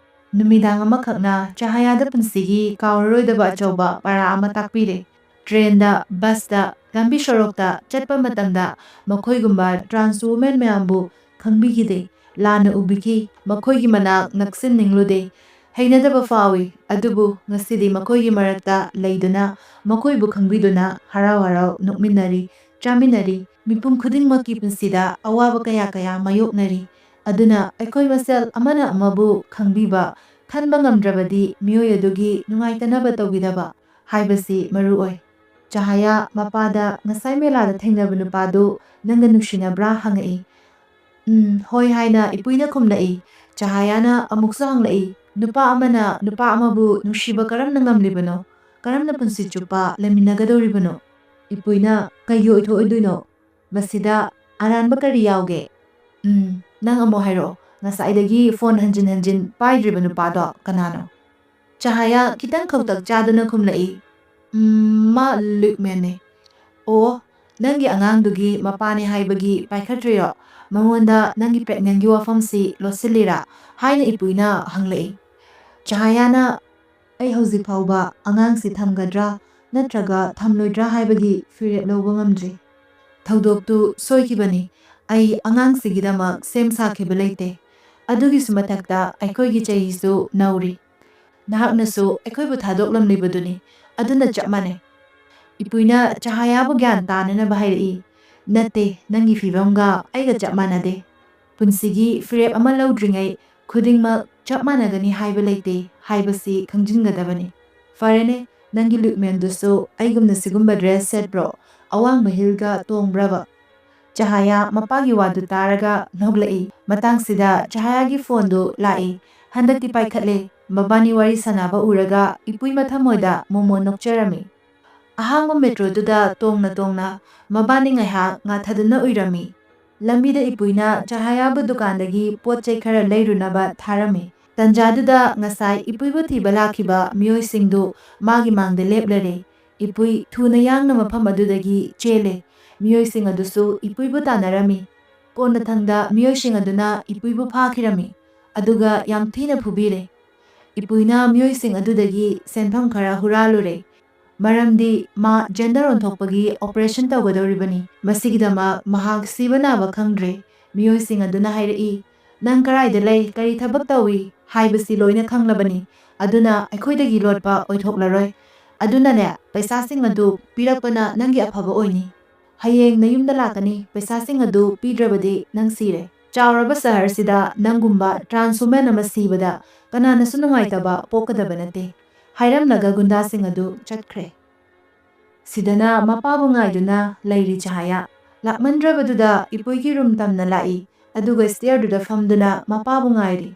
ꯅꯨꯃꯤꯗꯥꯡ ꯑꯃꯈꯛꯅ ꯆꯍꯥꯌꯥꯗ ꯄꯨꯟꯁꯤꯒꯤ ꯀꯥꯎꯔꯔꯣꯏꯗꯕ ꯑꯆꯧꯕ ꯄꯔꯥ ꯑꯃ ꯇꯥꯛꯄꯤꯔꯦ꯫ ꯇ꯭ꯔꯦꯟꯗ, ꯕꯁꯇ, ꯂꯝꯕꯤ ꯁꯣꯔꯣꯛꯇ ꯆꯠꯄ ꯃꯇꯝꯗ ꯃꯈꯣꯏꯒꯨꯝꯕ ꯇ꯭ꯔꯥꯟꯁ ꯋꯨꯃꯦꯟ ꯃꯌꯥꯝꯕꯨ ꯈꯪꯕꯤꯈꯤꯗꯦ, ꯂꯥꯟꯅ ꯎꯕꯤꯈꯤ, ꯃꯈꯣꯏꯒꯤ ꯃꯅꯥꯛ ꯅꯛꯁꯤꯟꯅꯤꯡꯂꯨꯗꯦ꯫ ꯍꯩꯅꯗꯕ ꯐꯥꯎꯏ, ꯑꯗꯨꯕꯨ ꯉꯁꯤꯗꯤ ꯃꯈꯣꯏꯒꯤ ꯃꯔꯛꯇ ꯂꯩꯗꯨꯅ ꯃꯈꯣꯏꯕꯨ ꯈꯪꯕꯤꯗꯨꯅ ꯍꯔꯥꯎ ꯍꯔꯥꯎ ꯅꯣꯛꯃꯤꯟꯅꯔꯤ, ꯆꯥꯃꯤꯟꯅꯔꯤ꯫ ꯃꯤꯄꯨꯝ ꯈꯨꯗꯤꯡꯃꯛꯀꯤ ꯄꯨꯟꯁꯤꯗ ꯑꯋꯥꯕ ꯀꯌꯥ ꯀꯌꯥ ꯃꯥꯌꯣꯛꯅꯔꯤ꯫ ꯑꯗꯨꯅ ꯑꯩꯈꯣꯏ ꯃꯁꯦꯜ ꯑꯃꯅ ꯑꯃꯕꯨ ꯈꯪꯕꯤꯕ, ꯈꯟꯕ ꯉꯝꯗ꯭ꯔꯕꯗꯤ ꯃꯤꯑꯣꯏ ꯑꯗꯨꯒꯤ ꯅꯨꯡꯉꯥꯏꯇꯅꯕ ꯇꯧꯕꯤꯗꯕ꯫ ꯍꯥꯏꯕꯁꯤ ꯃꯔꯨ ꯑꯣꯏ꯫ ꯆꯍꯥꯌꯥ ꯃꯄꯥꯗ ꯉꯁꯥꯏ ꯃꯦꯂꯥꯗ ꯊꯦꯡꯅꯕ ꯅꯨꯄꯥꯗꯨ ꯅꯪꯒ ꯅꯨꯡꯁꯤꯅꯕ꯭ꯔꯥ ꯍꯪꯉꯛꯏ꯫ "ꯎꯝ, ꯍꯣꯏ" ꯍꯥꯏꯅ ꯏꯄꯨꯏꯅ ꯈꯨꯝꯂꯛꯏ꯫ ꯆꯍꯥꯌꯥꯅ ꯑꯃꯨꯛꯁꯨ ꯍꯪꯂꯛꯏ, "ꯅꯨꯄꯥ ꯑꯃꯅ ꯅꯨꯄꯥ ꯑꯃꯕꯨ ꯅꯨꯡꯁꯤꯕ ꯀꯔꯝꯅ ꯉꯝꯂꯤꯕꯅꯣ? ꯀꯔꯝꯅ ꯄꯨꯟꯁꯤ ꯆꯨꯞꯄ ꯂꯩꯃꯤꯟꯅꯒꯗꯧꯔꯤꯕꯅꯣ?" ꯏꯄꯨꯏꯅ, "ꯀꯩꯒꯤ ꯑꯣꯏꯊꯣꯛꯑꯣꯏꯗꯣꯏꯅꯣ? ꯃꯁꯤꯗ ꯑꯔꯥꯟꯕ ꯀꯔꯤ ꯌꯥꯎꯒꯦ?" "ꯎꯝ, ꯅꯪ ꯑꯃꯨꯛ ꯍꯥꯏꯔꯛꯑꯣ, ꯉꯁꯥꯏꯗꯒꯤ ꯐꯣꯟ ꯍꯟꯖꯤꯟ ꯍꯟꯖꯤꯟ ꯄꯥꯏꯗ꯭ꯔꯤꯕ ꯅꯨꯄꯥꯗꯣ ꯀꯅꯥꯅꯣ?" ꯆꯍꯥꯌꯥ ꯈꯤꯇꯪ ꯈꯧꯇꯛ ꯆꯥꯗꯨꯅ ꯈꯨꯝꯂꯛꯏ, "ꯎꯝ, ꯃꯥ ꯂꯨꯏꯛꯃꯦꯟꯅꯦ꯫" "ꯑꯣ, ꯅꯪꯒꯤ ꯑꯉꯥꯡꯗꯨꯒꯤ ꯃꯄꯥꯅꯦ ꯍꯥꯏꯕꯒꯤ ꯄꯥꯏꯈꯠꯇ꯭ꯔꯤꯔꯣ? ꯃꯉꯣꯟꯗ ꯅꯪꯒꯤ pregnantꯒꯤ ꯋꯥꯐꯝꯁꯤ ꯂꯣꯠꯁꯤꯜꯂꯤꯔꯥ?" ꯍꯥꯏꯅ ꯏꯄꯨꯏꯅ ꯍꯪꯂꯛꯏ꯫ ꯆꯍꯥꯌꯥꯅ, "ꯑꯩ ꯍꯧꯖꯤꯛ ꯐꯥꯎꯕ ꯑꯉꯥꯡꯁꯤ ꯊꯝꯒꯗ꯭ꯔꯥ ꯅꯠꯇ꯭ꯔꯒ ꯊꯝꯂꯣꯏꯗ꯭ꯔꯥ ꯍꯥꯏꯕꯒꯤ ꯐꯤꯔꯦꯞ ꯂꯧꯕ ꯉꯝꯗ꯭ꯔꯤ꯫ ꯊꯧꯗꯣꯛꯇꯨ ꯁꯣꯏꯈꯤꯕꯅꯤ꯫ ꯑꯩ ꯑꯉꯥꯡꯁꯤꯒꯤꯗꯃꯛ ꯁꯦꯝ ꯁꯥꯈꯤꯕ ꯂꯩꯇꯦ꯫ ꯑꯗꯨꯒꯤꯁꯨ ꯃꯊꯛꯇ ꯑꯩꯈꯣꯏꯒꯤ ꯆꯍꯤꯁꯨ ꯅꯧꯔꯤ꯫ ꯅꯍꯥꯛꯅꯁꯨ ꯑꯩꯈꯣꯏꯕꯨ ꯊꯥꯗꯣꯛꯂꯝꯂꯤꯕꯗꯨꯅꯤ꯫ ꯑꯗꯨꯅ ꯆꯞ ꯃꯥꯟꯅꯩ꯫" ꯏꯄꯨꯏꯅ ꯆꯍꯥꯌꯥꯕꯨ ꯒ꯭ꯌꯥꯟ ꯇꯥꯅꯅꯕ ꯍꯥꯏꯔꯛꯏ, "ꯅꯠꯇꯦ, ꯅꯪꯒꯤ ꯐꯤꯕꯝꯒ ꯑꯩꯒ ꯆꯞ ꯃꯥꯟꯅꯗꯦ꯫ ꯄꯨꯟꯁꯤꯒꯤ ꯐꯤꯔꯦꯞ ꯑꯃ ꯂꯧꯗ꯭ꯔꯤꯉꯩ ꯈꯨꯗꯤꯡꯃꯛ ꯆꯞ ꯃꯥꯟꯅꯒꯅꯤ ꯍꯥꯏꯕ ꯂꯩꯇꯦ ꯍꯥꯏꯕꯁꯤ ꯈꯪꯖꯤꯟꯒꯗꯕꯅꯤ꯫ ꯐꯔꯦꯅꯦ, ꯅꯪꯒꯤ ꯂꯨꯏꯛꯃꯦꯟꯗꯨꯁꯨ ꯑꯩꯒꯨꯝꯅ ꯁꯤꯒꯨꯝꯕ dress ꯁꯦꯠꯄ꯭ꯔꯣ? ꯑꯋꯥꯡꯕ heelꯒ ꯇꯣꯡꯕ꯭ꯔꯕ?" ꯆꯍꯥꯌꯥ ꯃꯄꯥꯒꯤ ꯋꯥꯗꯨ ꯇꯥꯔꯒ ꯅꯣꯛꯂꯛꯏ꯫ ꯃꯇꯥꯡꯁꯤꯗ ꯆꯍꯥꯌꯥꯒꯤ ꯐꯣꯟꯗꯨ ꯂꯥꯛꯏ꯫ ꯍꯟꯗꯛꯇꯤ ꯄꯥꯏꯈꯠꯂꯦ꯫ ꯃꯕꯥꯅꯤ ꯋꯥꯔꯤ ꯁꯥꯟꯅꯕ ꯎꯔꯒ ꯏꯄꯨꯏ ꯃꯊꯃꯣꯏꯗ ꯃꯣꯃꯣꯟ ꯅꯣꯛꯆꯔꯝꯃꯤ꯫ ꯑꯍꯥꯡꯕ ꯃꯦꯇ꯭ꯔꯣꯗꯨꯗ ꯇꯣꯡꯅ ꯇꯣꯡꯅ ꯃꯕꯥꯅꯤ ꯉꯥꯏꯍꯥꯛ ꯉꯥꯊꯗꯨꯅ ꯎꯏꯔꯝꯃꯤ꯫ ꯂꯝꯕꯤꯗ ꯏꯄꯨꯏꯅ ꯆꯍꯥꯌꯥꯕꯨ ꯗꯨꯀꯥꯟꯗꯒꯤ ꯄꯣꯠ ꯆꯩ ꯈꯔ ꯂꯩꯔꯨꯅꯕ ꯊꯥꯔꯝꯃꯤ꯫ ꯇꯟꯖꯥꯗꯨꯗ ꯉꯁꯥꯏ ꯏꯄꯨꯏꯕꯨ ꯊꯤꯕ ꯂꯥꯛꯈꯤꯕ ꯃꯤꯑꯣꯏꯁꯤꯡꯗꯨ ꯃꯥꯒꯤ ꯃꯥꯡꯗ ꯂꯦꯞꯂꯔꯦ꯫ ꯏꯄꯨꯏ ꯊꯨꯅ ꯌꯥꯡꯅ ꯃꯐꯝ ꯑꯗꯨꯗꯒꯤ ꯆꯦꯜꯂꯦ꯫ ꯃꯤꯑꯣꯏꯁꯤꯡ ꯑꯗꯨꯁꯨ ꯏꯄꯨꯏꯕꯨ ꯇꯥꯟꯅꯔꯝꯃꯤ꯫ ꯀꯣꯟꯅꯊꯪꯗ ꯃꯤꯑꯣꯏꯁꯤꯡ ꯑꯗꯨꯅ ꯏꯄꯨꯏꯕꯨ ꯐꯥꯈꯤꯔꯝꯃꯤ, ꯑꯗꯨꯒ ꯌꯥꯝ ꯊꯤꯅ ꯐꯨꯕꯤꯔꯦ꯫ ꯏꯄꯨꯏꯅ ꯃꯤꯑꯣꯏꯁꯤꯡ ꯑꯗꯨꯗꯒꯤ ꯁꯦꯟꯐꯝ ꯈꯔ ꯍꯨꯔꯥꯜꯂꯨꯔꯦ, ꯃꯔꯝꯗꯤ ꯃꯥ gender ꯑꯣꯟꯊꯣꯛꯄꯒꯤ operation ꯇꯧꯒꯗꯧꯔꯤꯕꯅꯤ꯫ ꯃꯁꯤꯒꯤꯗꯃꯛ ꯃꯍꯥꯛ ꯁꯤꯕ ꯅꯥꯕ ꯈꯪꯗ꯭ꯔꯦ꯫ ꯃꯤꯑꯣꯏꯁꯤꯡ ꯑꯗꯨꯅ ꯍꯥꯏꯔꯛꯏ, "ꯅꯪ ꯀꯔꯥꯏꯗ ꯂꯩ? ꯀꯔꯤ ꯊꯕꯛ ꯇꯧꯏ? ꯍꯥꯏꯕꯁꯤ ꯂꯣꯏꯅ ꯈꯪꯂꯕꯅꯤ꯫ ꯑꯗꯨꯅ ꯑꯩꯈꯣꯏꯗꯒꯤ ꯂꯣꯠꯄ ꯑꯣꯏꯊꯣꯛꯂꯔꯣꯏ꯫ ꯑꯗꯨꯅꯅꯦ, ꯄꯩꯁꯥꯁꯤꯡ ꯑꯗꯨ ꯄꯤꯔꯛꯄꯅ ꯅꯪꯒꯤ ꯑꯐꯕ ꯑꯣꯏꯅꯤ꯫ ꯍꯌꯦꯡ ꯅꯌꯨꯝꯗ ꯂꯥꯛꯀꯅꯤ꯫ ꯄꯩꯁꯥꯁꯤꯡ ꯑꯗꯨ ꯄꯤꯗ꯭ꯔꯕꯗꯤ ꯅꯪ ꯁꯤꯔꯦ꯫ ꯆꯥꯎꯔꯕ ꯁꯍꯔꯁꯤꯗ ꯅꯪꯒꯨꯝꯕ trans woman ꯑꯃ ꯁꯤꯕꯗ ꯀꯅꯥꯅꯁꯨ ꯅꯨꯡꯉꯥꯏꯇꯕ ꯄꯣꯛꯀꯗꯕ ꯅꯠꯇꯦ꯫ ꯍꯥꯏꯔꯝꯂꯒ ꯒꯨꯟꯗꯥꯁꯤꯡ ꯑꯗꯨ ꯆꯠꯈ꯭ꯔꯦ꯫ ꯁꯤꯗꯅ ꯃꯄꯥꯕꯨ ꯉꯥꯏꯗꯨꯅ ꯂꯩꯔꯤ ꯆꯍꯥꯌꯥ꯫ ꯂꯥꯛꯃꯟꯗ꯭ꯔꯕꯗꯨꯗ ꯏꯄꯨꯏꯒꯤ ꯔꯨꯝ ꯇꯝꯅ ꯂꯥꯛꯏ, ꯑꯗꯨꯒ ꯁ꯭ꯇꯦꯌꯔꯗꯨꯗ ꯐꯝꯗꯨꯅ ꯃꯄꯥꯕꯨ ꯉꯥꯏꯔꯤ꯫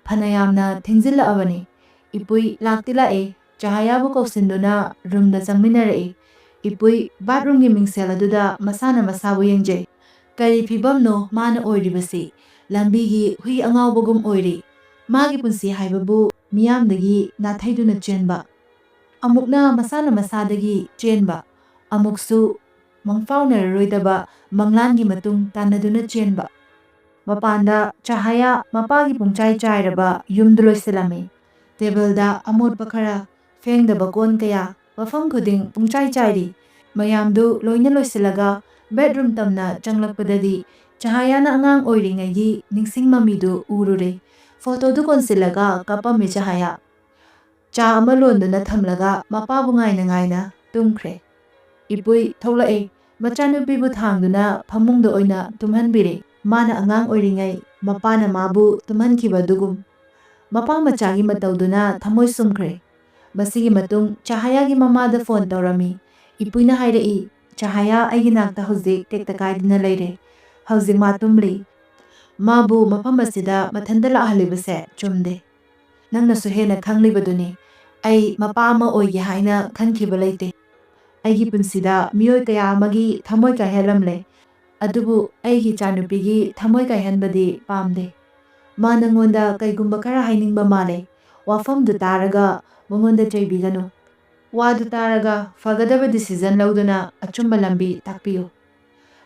ꯐꯅꯌꯥꯝꯅ ꯊꯦꯡꯖꯤꯜꯂꯛꯑꯕꯅꯤ꯫ ꯏꯄꯨꯏ ꯂꯥꯛꯇꯤ ꯂꯥꯛꯑꯦ, ꯆꯍꯥꯌꯥꯕꯨ ꯀꯧꯁꯤꯟꯗꯨꯅ ꯔꯨꯝꯗ ꯆꯪꯃꯤꯟꯅꯔꯛꯏ꯫ ꯏꯄꯨꯏ ꯕꯥꯠꯔꯨꯝꯒꯤ ꯃꯤꯡꯁꯦꯜ ꯑꯗꯨꯗ ꯃꯁꯥꯅ ꯃꯁꯥꯕꯨ ꯌꯦꯡꯖꯩ꯫ ꯀꯔꯤ ꯐꯤꯕꯝꯅꯣ ꯃꯥꯅ ꯑꯣꯏꯔꯤꯕꯁꯤ? ꯂꯝꯕꯤꯒꯤ ꯍꯨꯏ ꯑꯉꯥꯎꯕꯒꯨꯝ ꯑꯣꯏꯔꯤ꯫ ꯃꯥꯒꯤ ꯄꯨꯟꯁꯤ ꯍꯥꯏꯕꯕꯨ ꯃꯤꯌꯥꯝꯗꯒꯤ ꯅꯥꯊꯩꯗꯨꯅ ꯆꯦꯟꯕ, ꯑꯃꯨꯛꯅ ꯃꯁꯥꯅ ꯃꯁꯥꯗꯒꯤ ꯆꯦꯟꯕ, ꯑꯃꯨꯛꯁꯨ ꯃꯪꯐꯥꯎꯅꯔꯔꯣꯏꯗꯕ ꯃꯪꯂꯥꯟꯒꯤ ꯃꯇꯨꯡ ꯇꯥꯟꯅꯗꯨꯅ ꯆꯦꯟꯕ꯫ ꯃꯄꯥꯟꯗ ꯆꯍꯥꯌꯥ ꯃꯄꯥꯒꯤ ꯄꯨꯡꯆꯥꯏ ꯆꯥꯏꯔꯕ ꯌꯨꯝꯗꯨ ꯂꯣꯏꯁꯤꯜꯂꯝꯃꯤ꯫ ꯇꯦꯕꯜꯗ ꯑꯃꯣꯠꯄ ꯈꯔ, ꯐꯦꯡꯗꯕ ꯀꯣꯟ ꯀꯌꯥ, ꯃꯐꯝ ꯈꯨꯗꯤꯡ ꯄꯨꯡꯆꯥꯏ ꯆꯥꯏꯔꯤ꯫ ꯃꯌꯥꯝꯗꯨ ꯂꯣꯏꯅ ꯂꯣꯏꯁꯤꯜꯂꯒ ꯕꯦꯗꯔꯨꯝ ꯇꯝꯅ ꯆꯪꯂꯛꯄꯗꯗꯤ ꯆꯍꯥꯌꯥꯅ ꯑꯉꯥꯡ ꯑꯣꯏꯔꯤꯉꯩꯒꯤ ꯅꯤꯡꯁꯤꯡ ꯃꯃꯤꯗꯨ ꯎꯔꯨꯔꯦ꯫ ꯐꯣꯇꯣꯗꯨ ꯀꯣꯟꯁꯤꯜꯂꯒ ꯀꯞꯄꯝꯃꯤ ꯆꯍꯥꯌꯥ꯫ ꯆꯥ ꯑꯃ ꯂꯣꯟꯗꯨꯅ ꯊꯝꯂꯒ ꯃꯄꯥꯕꯨ ꯉꯥꯏꯅ ꯉꯥꯏꯅ ꯇꯨꯝꯈ꯭ꯔꯦ꯫ ꯏꯄꯨꯏ ꯊꯣꯛꯂꯛꯑꯦ꯫ ꯃꯆꯥꯅꯨꯄꯤꯕꯨ ꯊꯥꯡꯗꯨꯅ ꯐꯃꯨꯡꯗ ꯑꯣꯏꯅ ꯇꯨꯝꯍꯟꯕꯤꯔꯦ꯫ ꯃꯥꯅ ꯑꯉꯥꯡ ꯑꯣꯏꯔꯤꯉꯩ ꯃꯄꯥꯅ ꯃꯥꯕꯨ ꯇꯨꯝꯍꯟꯈꯤꯕ ꯑꯗꯨꯒꯨꯝ꯫ ꯃꯄꯥ ꯃꯆꯥꯒꯤ ꯃꯇꯧꯗꯨꯅ ꯊꯃꯣꯏ ꯁꯨꯝꯈ꯭ꯔꯦ꯫ ꯃꯁꯤꯒꯤ ꯃꯇꯨꯡ ꯆꯍꯥꯌꯥꯒꯤ ꯃꯃꯥꯗ ꯐꯣꯟ ꯇꯧꯔꯝꯃꯤ꯫ ꯏꯄꯨꯏꯅ ꯍꯥꯏꯔꯛꯏ, "ꯆꯍꯥꯌꯥ ꯑꯩꯒꯤ ꯅꯥꯛꯇ ꯍꯧꯖꯤꯛ ꯇꯦꯛꯇ ꯀꯥꯏꯗꯅ ꯂꯩꯔꯦ꯫ ꯍꯧꯖꯤꯛ ꯃꯥ ꯇꯨꯝꯂꯤ꯫ ꯃꯥꯕꯨ ꯃꯐꯝ ꯑꯁꯤꯗ ꯃꯊꯟꯇ ꯂꯥꯛꯍꯜꯂꯤꯕꯁꯦ ꯆꯨꯝꯗꯦ꯫ ꯅꯪꯅꯁꯨ ꯍꯦꯟꯅ ꯈꯪꯂꯤꯕꯗꯨꯅꯤ꯫ ꯑꯩ ꯃꯄꯥ ꯑꯃ ꯑꯣꯏꯒꯦ ꯍꯥꯏꯅ ꯈꯟꯈꯤꯕ ꯂꯩꯇꯦ꯫ ꯑꯩꯒꯤ ꯄꯨꯟꯁꯤꯗ ꯃꯤꯑꯣꯏ ꯀꯌꯥ ꯑꯃꯒꯤ ꯊꯃꯣꯏ ꯀꯥꯏꯍꯜꯂꯝꯂꯦ꯫ ꯑꯗꯨꯕꯨ ꯑꯩꯒꯤ ꯏꯆꯥꯅꯨꯄꯤꯒꯤ ꯊꯃꯣꯏ ꯀꯥꯏꯍꯟꯕꯗꯤ ꯄꯥꯝꯗꯦ꯫ ꯃꯥ ꯅꯪꯉꯣꯟꯗ ꯀꯩꯒꯨꯝꯕ ꯈꯔ ꯍꯥꯏꯅꯤꯡꯕ ꯃꯥꯜꯂꯦ꯫ ꯋꯥꯐꯝꯗꯨ ꯇꯥꯔꯒ ꯃꯉꯣꯟꯗ ꯆꯩꯕꯤꯒꯅꯨ꯫ ꯋꯥꯗꯨ ꯇꯥꯔꯒ ꯐꯒꯗꯕ decision ꯂꯧꯗꯨꯅ ꯑꯆꯨꯝꯕ ꯂꯝꯕꯤ ꯇꯥꯛꯄꯤꯌꯨ꯫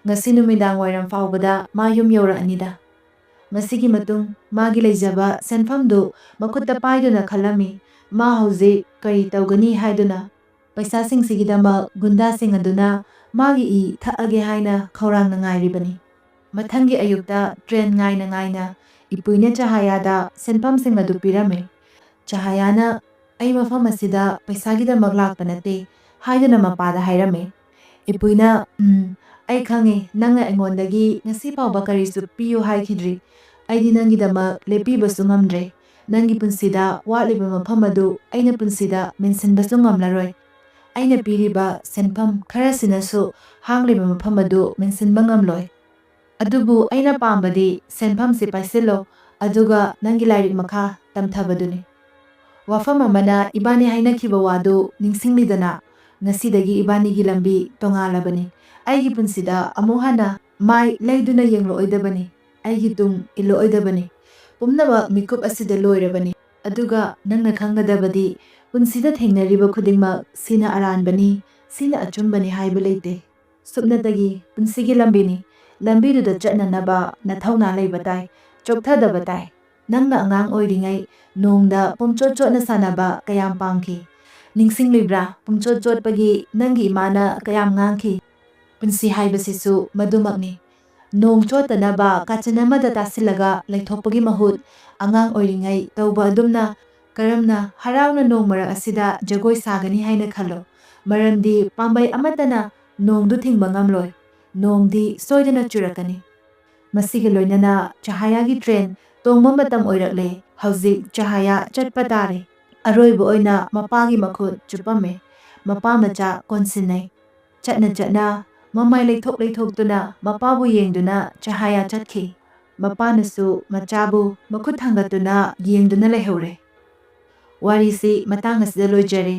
ꯉꯁꯤ ꯅꯨꯃꯤꯗꯥꯡ ꯋꯥꯏꯔꯝ ꯐꯥꯎꯕꯗ ꯃꯥ ꯌꯨꯝ ꯌꯧꯔꯛꯑꯅꯤꯗ꯫ ꯃꯁꯤꯒꯤ ꯃꯇꯨꯡ ꯃꯥꯒꯤ ꯂꯩꯖꯕ ꯁꯦꯟꯐꯝꯗꯨ ꯃꯈꯨꯠꯇ ꯄꯥꯏꯗꯨꯅ ꯈꯜꯂꯝꯃꯤ, ꯃꯥ ꯍꯧꯖꯤꯛ ꯀꯔꯤ ꯇꯧꯒꯅꯤ ꯍꯥꯏꯗꯨꯅ꯫ ꯄꯩꯁꯥꯁꯤꯡꯁꯤꯒꯤꯗꯃꯛ ꯒꯨꯟꯗꯥꯁꯤꯡ ꯑꯗꯨꯅ ꯃꯥꯒꯤ ꯏ ꯊꯛꯑꯒꯦ ꯍꯥꯏꯅ ꯈꯧꯔꯥꯡꯅ ꯉꯥꯏꯔꯤꯕꯅꯤ꯫ ꯃꯊꯪꯒꯤ ꯑꯌꯨꯛꯇ ꯇ꯭ꯔꯦꯟ ꯉꯥꯏꯅ ꯉꯥꯏꯅ ꯏꯄꯨꯏꯅ ꯆꯍꯥꯌꯥꯗ ꯁꯦꯟꯐꯝꯁꯤꯡ ꯑꯗꯨ ꯄꯤꯔꯝꯃꯤ꯫ ꯆꯍꯥꯌꯥꯅ, "ꯑꯩ ꯃꯐꯝ ꯑꯁꯤꯗ ꯄꯩꯁꯥꯒꯤꯗꯃꯛ ꯂꯥꯛꯄ ꯅꯠꯇꯦ," ꯍꯥꯏꯗꯨꯅ ꯃꯄꯥꯗ ꯍꯥꯏꯔꯝꯃꯤ꯫ ꯏꯄꯨꯏꯅ, "ꯎꯝ, ꯑꯩ ꯈꯪꯉꯤ, ꯅꯪꯅ ꯑꯩꯉꯣꯟꯗꯒꯤ ꯉꯁꯤ ꯐꯥꯎꯕ ꯀꯔꯤꯁꯨ ꯄꯤꯌꯨ ꯍꯥꯏꯈꯤꯗ꯭ꯔꯤ꯫ ꯑꯩꯗꯤ ꯅꯪꯒꯤꯗꯃꯛ ꯂꯦꯞꯄꯤꯕꯁꯨ ꯉꯝꯗ꯭ꯔꯦ꯫ ꯅꯪꯒꯤ ꯄꯨꯟꯁꯤꯗ ꯋꯥꯠꯂꯤꯕ ꯃꯐꯝ ꯑꯗꯨ ꯑꯩꯅ ꯄꯨꯟꯁꯤꯗ ꯃꯦꯟꯁꯤꯟꯕꯁꯨ ꯉꯝꯂꯔꯣꯏ꯫ ꯑꯩꯅ ꯄꯤꯔꯤꯕ ꯁꯦꯟꯐꯝ ꯈꯔꯁꯤꯅꯁꯨ ꯍꯥꯡꯂꯤꯕ ꯃꯐꯝ ꯑꯗꯨ ꯃꯦꯟꯁꯤꯟꯕ ꯉꯝꯂꯣꯏ꯫ ꯑꯗꯨꯕꯨ ꯑꯩꯅ ꯄꯥꯝꯕꯗꯤ ꯁꯦꯟꯐꯝꯁꯤ ꯄꯥꯏꯁꯤꯜꯂꯣ, ꯑꯗꯨꯒ ꯅꯪꯒꯤ ꯂꯥꯏꯔꯤꯛ ꯃꯈꯥ ꯇꯝꯊꯕꯗꯨꯅꯤ꯫ ꯋꯥꯐꯝ ꯑꯃꯅ ꯏꯕꯥꯅꯤ ꯍꯥꯏꯅꯈꯤꯕ ꯋꯥꯗꯨ ꯅꯤꯡꯁꯤꯡꯂꯤꯗꯅ? ꯉꯁꯤꯗꯒꯤ ꯏꯕꯥꯅꯤꯒꯤ ꯂꯝꯕꯤ ꯇꯣꯉꯥꯜꯂꯕꯅꯤ꯫ ꯑꯩꯒꯤ ꯄꯨꯟꯁꯤꯗ ꯑꯃꯨꯛ ꯍꯟꯅ ꯃꯥꯏ ꯂꯩꯗꯨꯅ ꯌꯦꯡꯂꯛꯑꯣꯏꯗꯕꯅꯤ꯫ ꯑꯩꯒꯤ ꯇꯨꯡ ꯏꯜꯂꯛꯑꯣꯏꯗꯕꯅꯤ꯫ ꯄꯨꯝꯅꯃꯛ ꯃꯤꯀꯨꯞ ꯑꯁꯤꯗ ꯂꯣꯏꯔꯕꯅꯤ꯫ ꯑꯗꯨꯒ ꯅꯪꯅ ꯈꯪꯒꯗꯕꯗꯤ, ꯄꯨꯟꯁꯤꯗ ꯊꯦꯡꯅꯔꯤꯕ ꯈꯨꯗꯤꯡꯃꯛ ꯁꯤꯅ ꯑꯔꯥꯟꯕꯅꯤ, ꯁꯤꯅ ꯑꯆꯨꯝꯕꯅꯤ ꯍꯥꯏꯕ ꯂꯩꯇꯦ꯫ ꯁꯨꯞꯅꯇꯒꯤ ꯄꯨꯟꯁꯤꯒꯤ ꯂꯝꯕꯤꯅꯤ꯫ ꯂꯝꯕꯤꯗꯨꯗ ꯆꯠꯅꯅꯕ ꯅꯊꯧꯅꯥ ꯂꯩꯕ ꯇꯥꯏ, ꯆꯣꯛꯊꯗꯕ ꯇꯥꯏ꯫ ꯅꯪꯅ ꯑꯉꯥꯡ ꯑꯣꯏꯔꯤꯉꯩ ꯅꯣꯡꯗ ꯄꯨꯝꯆꯣꯠ ꯆꯣꯠꯅ ꯁꯥꯟꯅꯕ ꯀꯌꯥꯝ ꯄꯥꯝꯈꯤ꯫ ꯅꯤꯡꯁꯤꯡꯂꯤꯕ꯭ꯔꯥ? ꯄꯨꯝꯆꯣꯠ ꯆꯣꯠꯄꯒꯤ ꯅꯪꯒꯤ ꯏꯃꯥꯅ ꯀꯌꯥꯝ ꯉꯥꯡꯈꯤ꯫ ꯄꯨꯟꯁꯤ ꯍꯥꯏꯕꯁꯤꯁꯨ ꯃꯗꯨꯃꯛꯅꯤ꯫ ꯅꯣꯡ ꯆꯣꯠꯇꯅꯕ ꯀꯥꯆꯤꯟ ꯑꯃꯗ ꯇꯥꯁꯤꯜꯂꯒ ꯂꯩꯊꯣꯛꯄꯒꯤ ꯃꯍꯨꯠ, ꯑꯉꯥꯡ ꯑꯣꯏꯔꯤꯉꯩ ꯇꯧꯕ ꯑꯗꯨꯝꯅ ꯀꯔꯝꯅ ꯍꯔꯥꯎꯅ ꯅꯣꯡ ꯃꯔꯛ ꯑꯁꯤꯗ ꯖꯒꯣꯏ ꯁꯥꯒꯅꯤ ꯍꯥꯏꯅ ꯈꯜꯂꯣ꯫ ꯃꯔꯝꯗꯤ ꯄꯥꯝꯕꯩ ꯑꯃꯠꯇꯅ ꯅꯣꯡꯗꯨ ꯊꯤꯡꯕ ꯉꯝꯂꯣꯏ꯫ ꯅꯣꯡꯗꯤ ꯁꯣꯏꯗꯅ ꯆꯨꯔꯛꯀꯅꯤ꯫ ꯃꯁꯤꯒ ꯂꯣꯏꯅꯅ ꯆꯍꯥꯌꯥꯒꯤ ꯇ꯭ꯔꯦꯟ ꯇꯣꯡꯕ ꯃꯇꯝ ꯑꯣꯏꯔꯛꯂꯦ꯫ ꯍꯧꯖꯤꯛ ꯆꯍꯥꯌꯥ ꯆꯠꯄ ꯇꯥꯔꯦ꯫ ꯑꯔꯣꯏꯕ ꯑꯣꯏꯅ ꯃꯄꯥꯒꯤ ꯃꯈꯨꯠ ꯆꯨꯞꯄꯝꯃꯦ꯫ ꯃꯄꯥ ꯃꯆꯥ ꯀꯣꯟꯁꯤꯟꯅꯩ꯫ ꯆꯠꯅ ꯆꯠꯅ ꯃꯃꯥꯏ ꯂꯩꯊꯣꯛ ꯂꯩꯊꯣꯛꯇꯨꯅ ꯃꯄꯥꯕꯨ ꯌꯦꯡꯗꯨꯅ ꯆꯍꯥꯌꯥ ꯆꯠꯈꯤ꯫ ꯃꯄꯥꯅꯁꯨ ꯃꯆꯥꯕꯨ ꯃꯈꯨꯠ ꯊꯥꯡꯒꯠꯇꯨꯅ ꯌꯦꯡꯗꯨꯅ ꯂꯩꯍꯧꯔꯦ꯫ ꯋꯥꯔꯤꯁꯤ ꯃꯇꯥꯡ ꯑꯁꯤꯗ ꯂꯣꯏꯖꯔꯦ꯫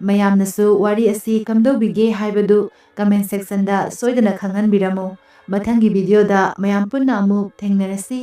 ꯃꯌꯥꯝꯅꯁꯨ ꯋꯥꯔꯤ ꯑꯁꯤ ꯀꯝꯗꯧꯕꯤꯒꯦ ꯍꯥꯏꯕꯗꯨ comment sectionꯗ ꯁꯣꯏꯗꯅ ꯈꯪꯍꯟꯕꯤꯔꯝꯃꯨ꯫ ꯃꯊꯪꯒꯤ videoꯗ ꯃꯌꯥꯝ ꯄꯨꯟꯅ ꯑꯃꯨꯛ ꯊꯦꯡꯅꯔꯁꯤ꯫